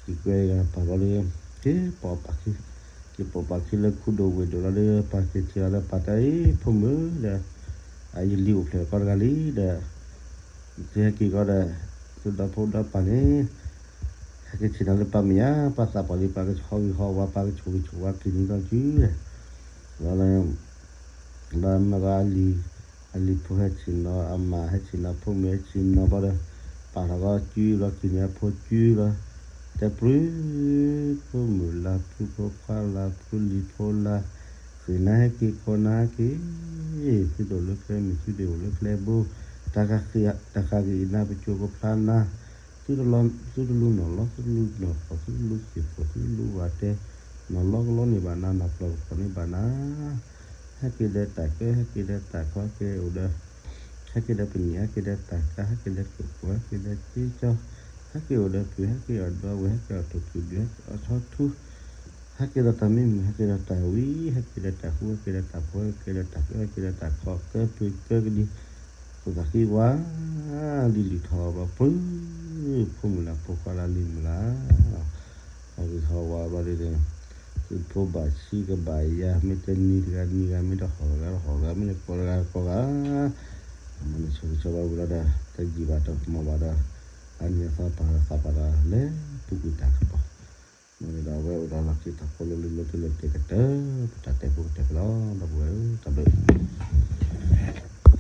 က့ၤကွဲက့ၤဒၣ်ပၢ်ဘျီဒီး က့ၤပိာ်ပၢ်ခံ က့ၤပိာ်ပၢ်ခံလၢခူဒိၣ်ဝ့ၢ်ဒိၣ်လီၤဒီး ပၢ်က့ၤထံၣ်လီၤဒီးပၢ်တဲအံၤ ဖိမုၣ်ဒီး အယလံၤအိၣ်ဖျဲၣ်ကီတဂၤလံဒီး သုဟဲက့ၤကီဒီး သုဒီဖိဒီပၢ်န့ၣ် ဟဲက့ၤထံၣ်နၤလၢပၢ်မဲာ်ညါ ပၢ်သးပှၢ်လံ ပၢ်ကဟီဂ့ၤဟီဝါ ပၢ်ကဆိၣ်ဂ့ၤဆိၣ်ဝါက့ၤန့ၢ်ကီၢ်စုဒီး ဒီး ဒီးမ့ၢ်ဂ့ၤအလံၤ အလံၤဖိဟဲထံၣ်နီၤ အမါဟဲထံၣ်နီၤ ဖိမုၣ်ဟဲထံၣ်နီၤဘျီဒီး ပာ်ထီၣ်ကီၢ်စုဘျီ က့ၤန့ၢ်အဖိစုဘျီ တဲပျုၤ ဖိမုၣ်လၢ်ဖုဖိခွါလၢ်ဖုလံၤဖိလၢ် ဃ့ၢ်နၤဟဲက့ၤ ခိးနၤဟဲက့ၤ သုတအိၣ်လၢကျဲမုၢ် သုတအိၣ်လၢကျဲဘိ တၢ်ဃ့ၢ်နၤ ပစိၤကဖျါနၤ သုတလူၤနီၢ်လီ သုတလူၤနီၢ်ဖှီၣ် သုတလူၤဃ့ၢ်ဖှီၣ် သုတလူၤဝၤတဲ နီၢ်လီကလီန့ၢ်ဘၣ်နၤ နီၢ်ပျီၢ်ကဖီၣ်န့ၢ်ဘၣ်နၤ ဟဲက့ၤဒီးတၢ်ကၢ ဟဲက့ၤဒီးတၢ်ခီ ဟဲက့ၤအိၣ်ဒီး ဟဲက့ၤဒီးပနံာ် ဟဲက့ၤဒီးတၢ်ကါ ဟဲက့ၤဒီးကျိၣ်ဖိ ဟဲက့ၤဒီးစ့ကၠီ ဟဲက့ၤအိၣ်ဒီးပုၢ် ဟဲက့ၤအိၣ်ဒီးဝဲၢ် ဟဲက့ၤအိၣ်ထိၣ်ကံၣ်ဘုၣ် ဟဲက့ၤအိၣ်ဆီထူ ဟဲက့ၤဒီးတၢ်မံမုၢ် ဟဲက့ၤဒီးတၢ်ဝံၤ ဟဲက့ၤဒီးတၢ်ဃူ ဟဲက့ၤဒီးတၢ်ဖိ ဟဲက့ၤဒီးတၢ်ကၢ ဟဲက့ၤဒီးတၢ်ခီၣ်ကၢ ပှ့ၤကၢကဒံ ခိၣ်သးဃံဝါ ဒ်လံာ်ထီၣ်ဘျီ ပျုၤ ဖိမုၣ်လၢ်ဖိခွါလၢ်လံၤမုၢ်လၢ် ဟီဂ့ၤဟီဝါဘျီဒီး သုဖိဘၣ်ဆံကဘၣ်ယၤ မ့ၢ်တနံၤတဂၤနံၤဂၤ မ့ၢ်တဟီၣ်တဂၤတဟီၣ်တဂၤ မ့ၢ်တကိးတဂၤတကိးဂၤ အမ့ၢ်နဆိၣ်ဂ့ၤဆိၣ်ဝါဝံၤလီၤဒီး တယံာ်ဘၣ်တမီၢ်ဘၣ်ဒီး အနံၤအသီပာ်သးပာ်ဒီး လဲၤပူၤကွံာ်တၢ်ကပီၤ မ့ၢ်န့ၣ်ဒီးအဝဲအိၣ်ဒီးလီၢ်ခံတၢ်ဖိလၢလၢမ့ၢ်တလၢာ်တဲာ်ကတၢၢ် ပတၢ်တဲဖိကတၢၢ်ဖဲလီၤ ဒီပုၢ်ဝဲၢ်ဧၢ တၢ်ဘျုး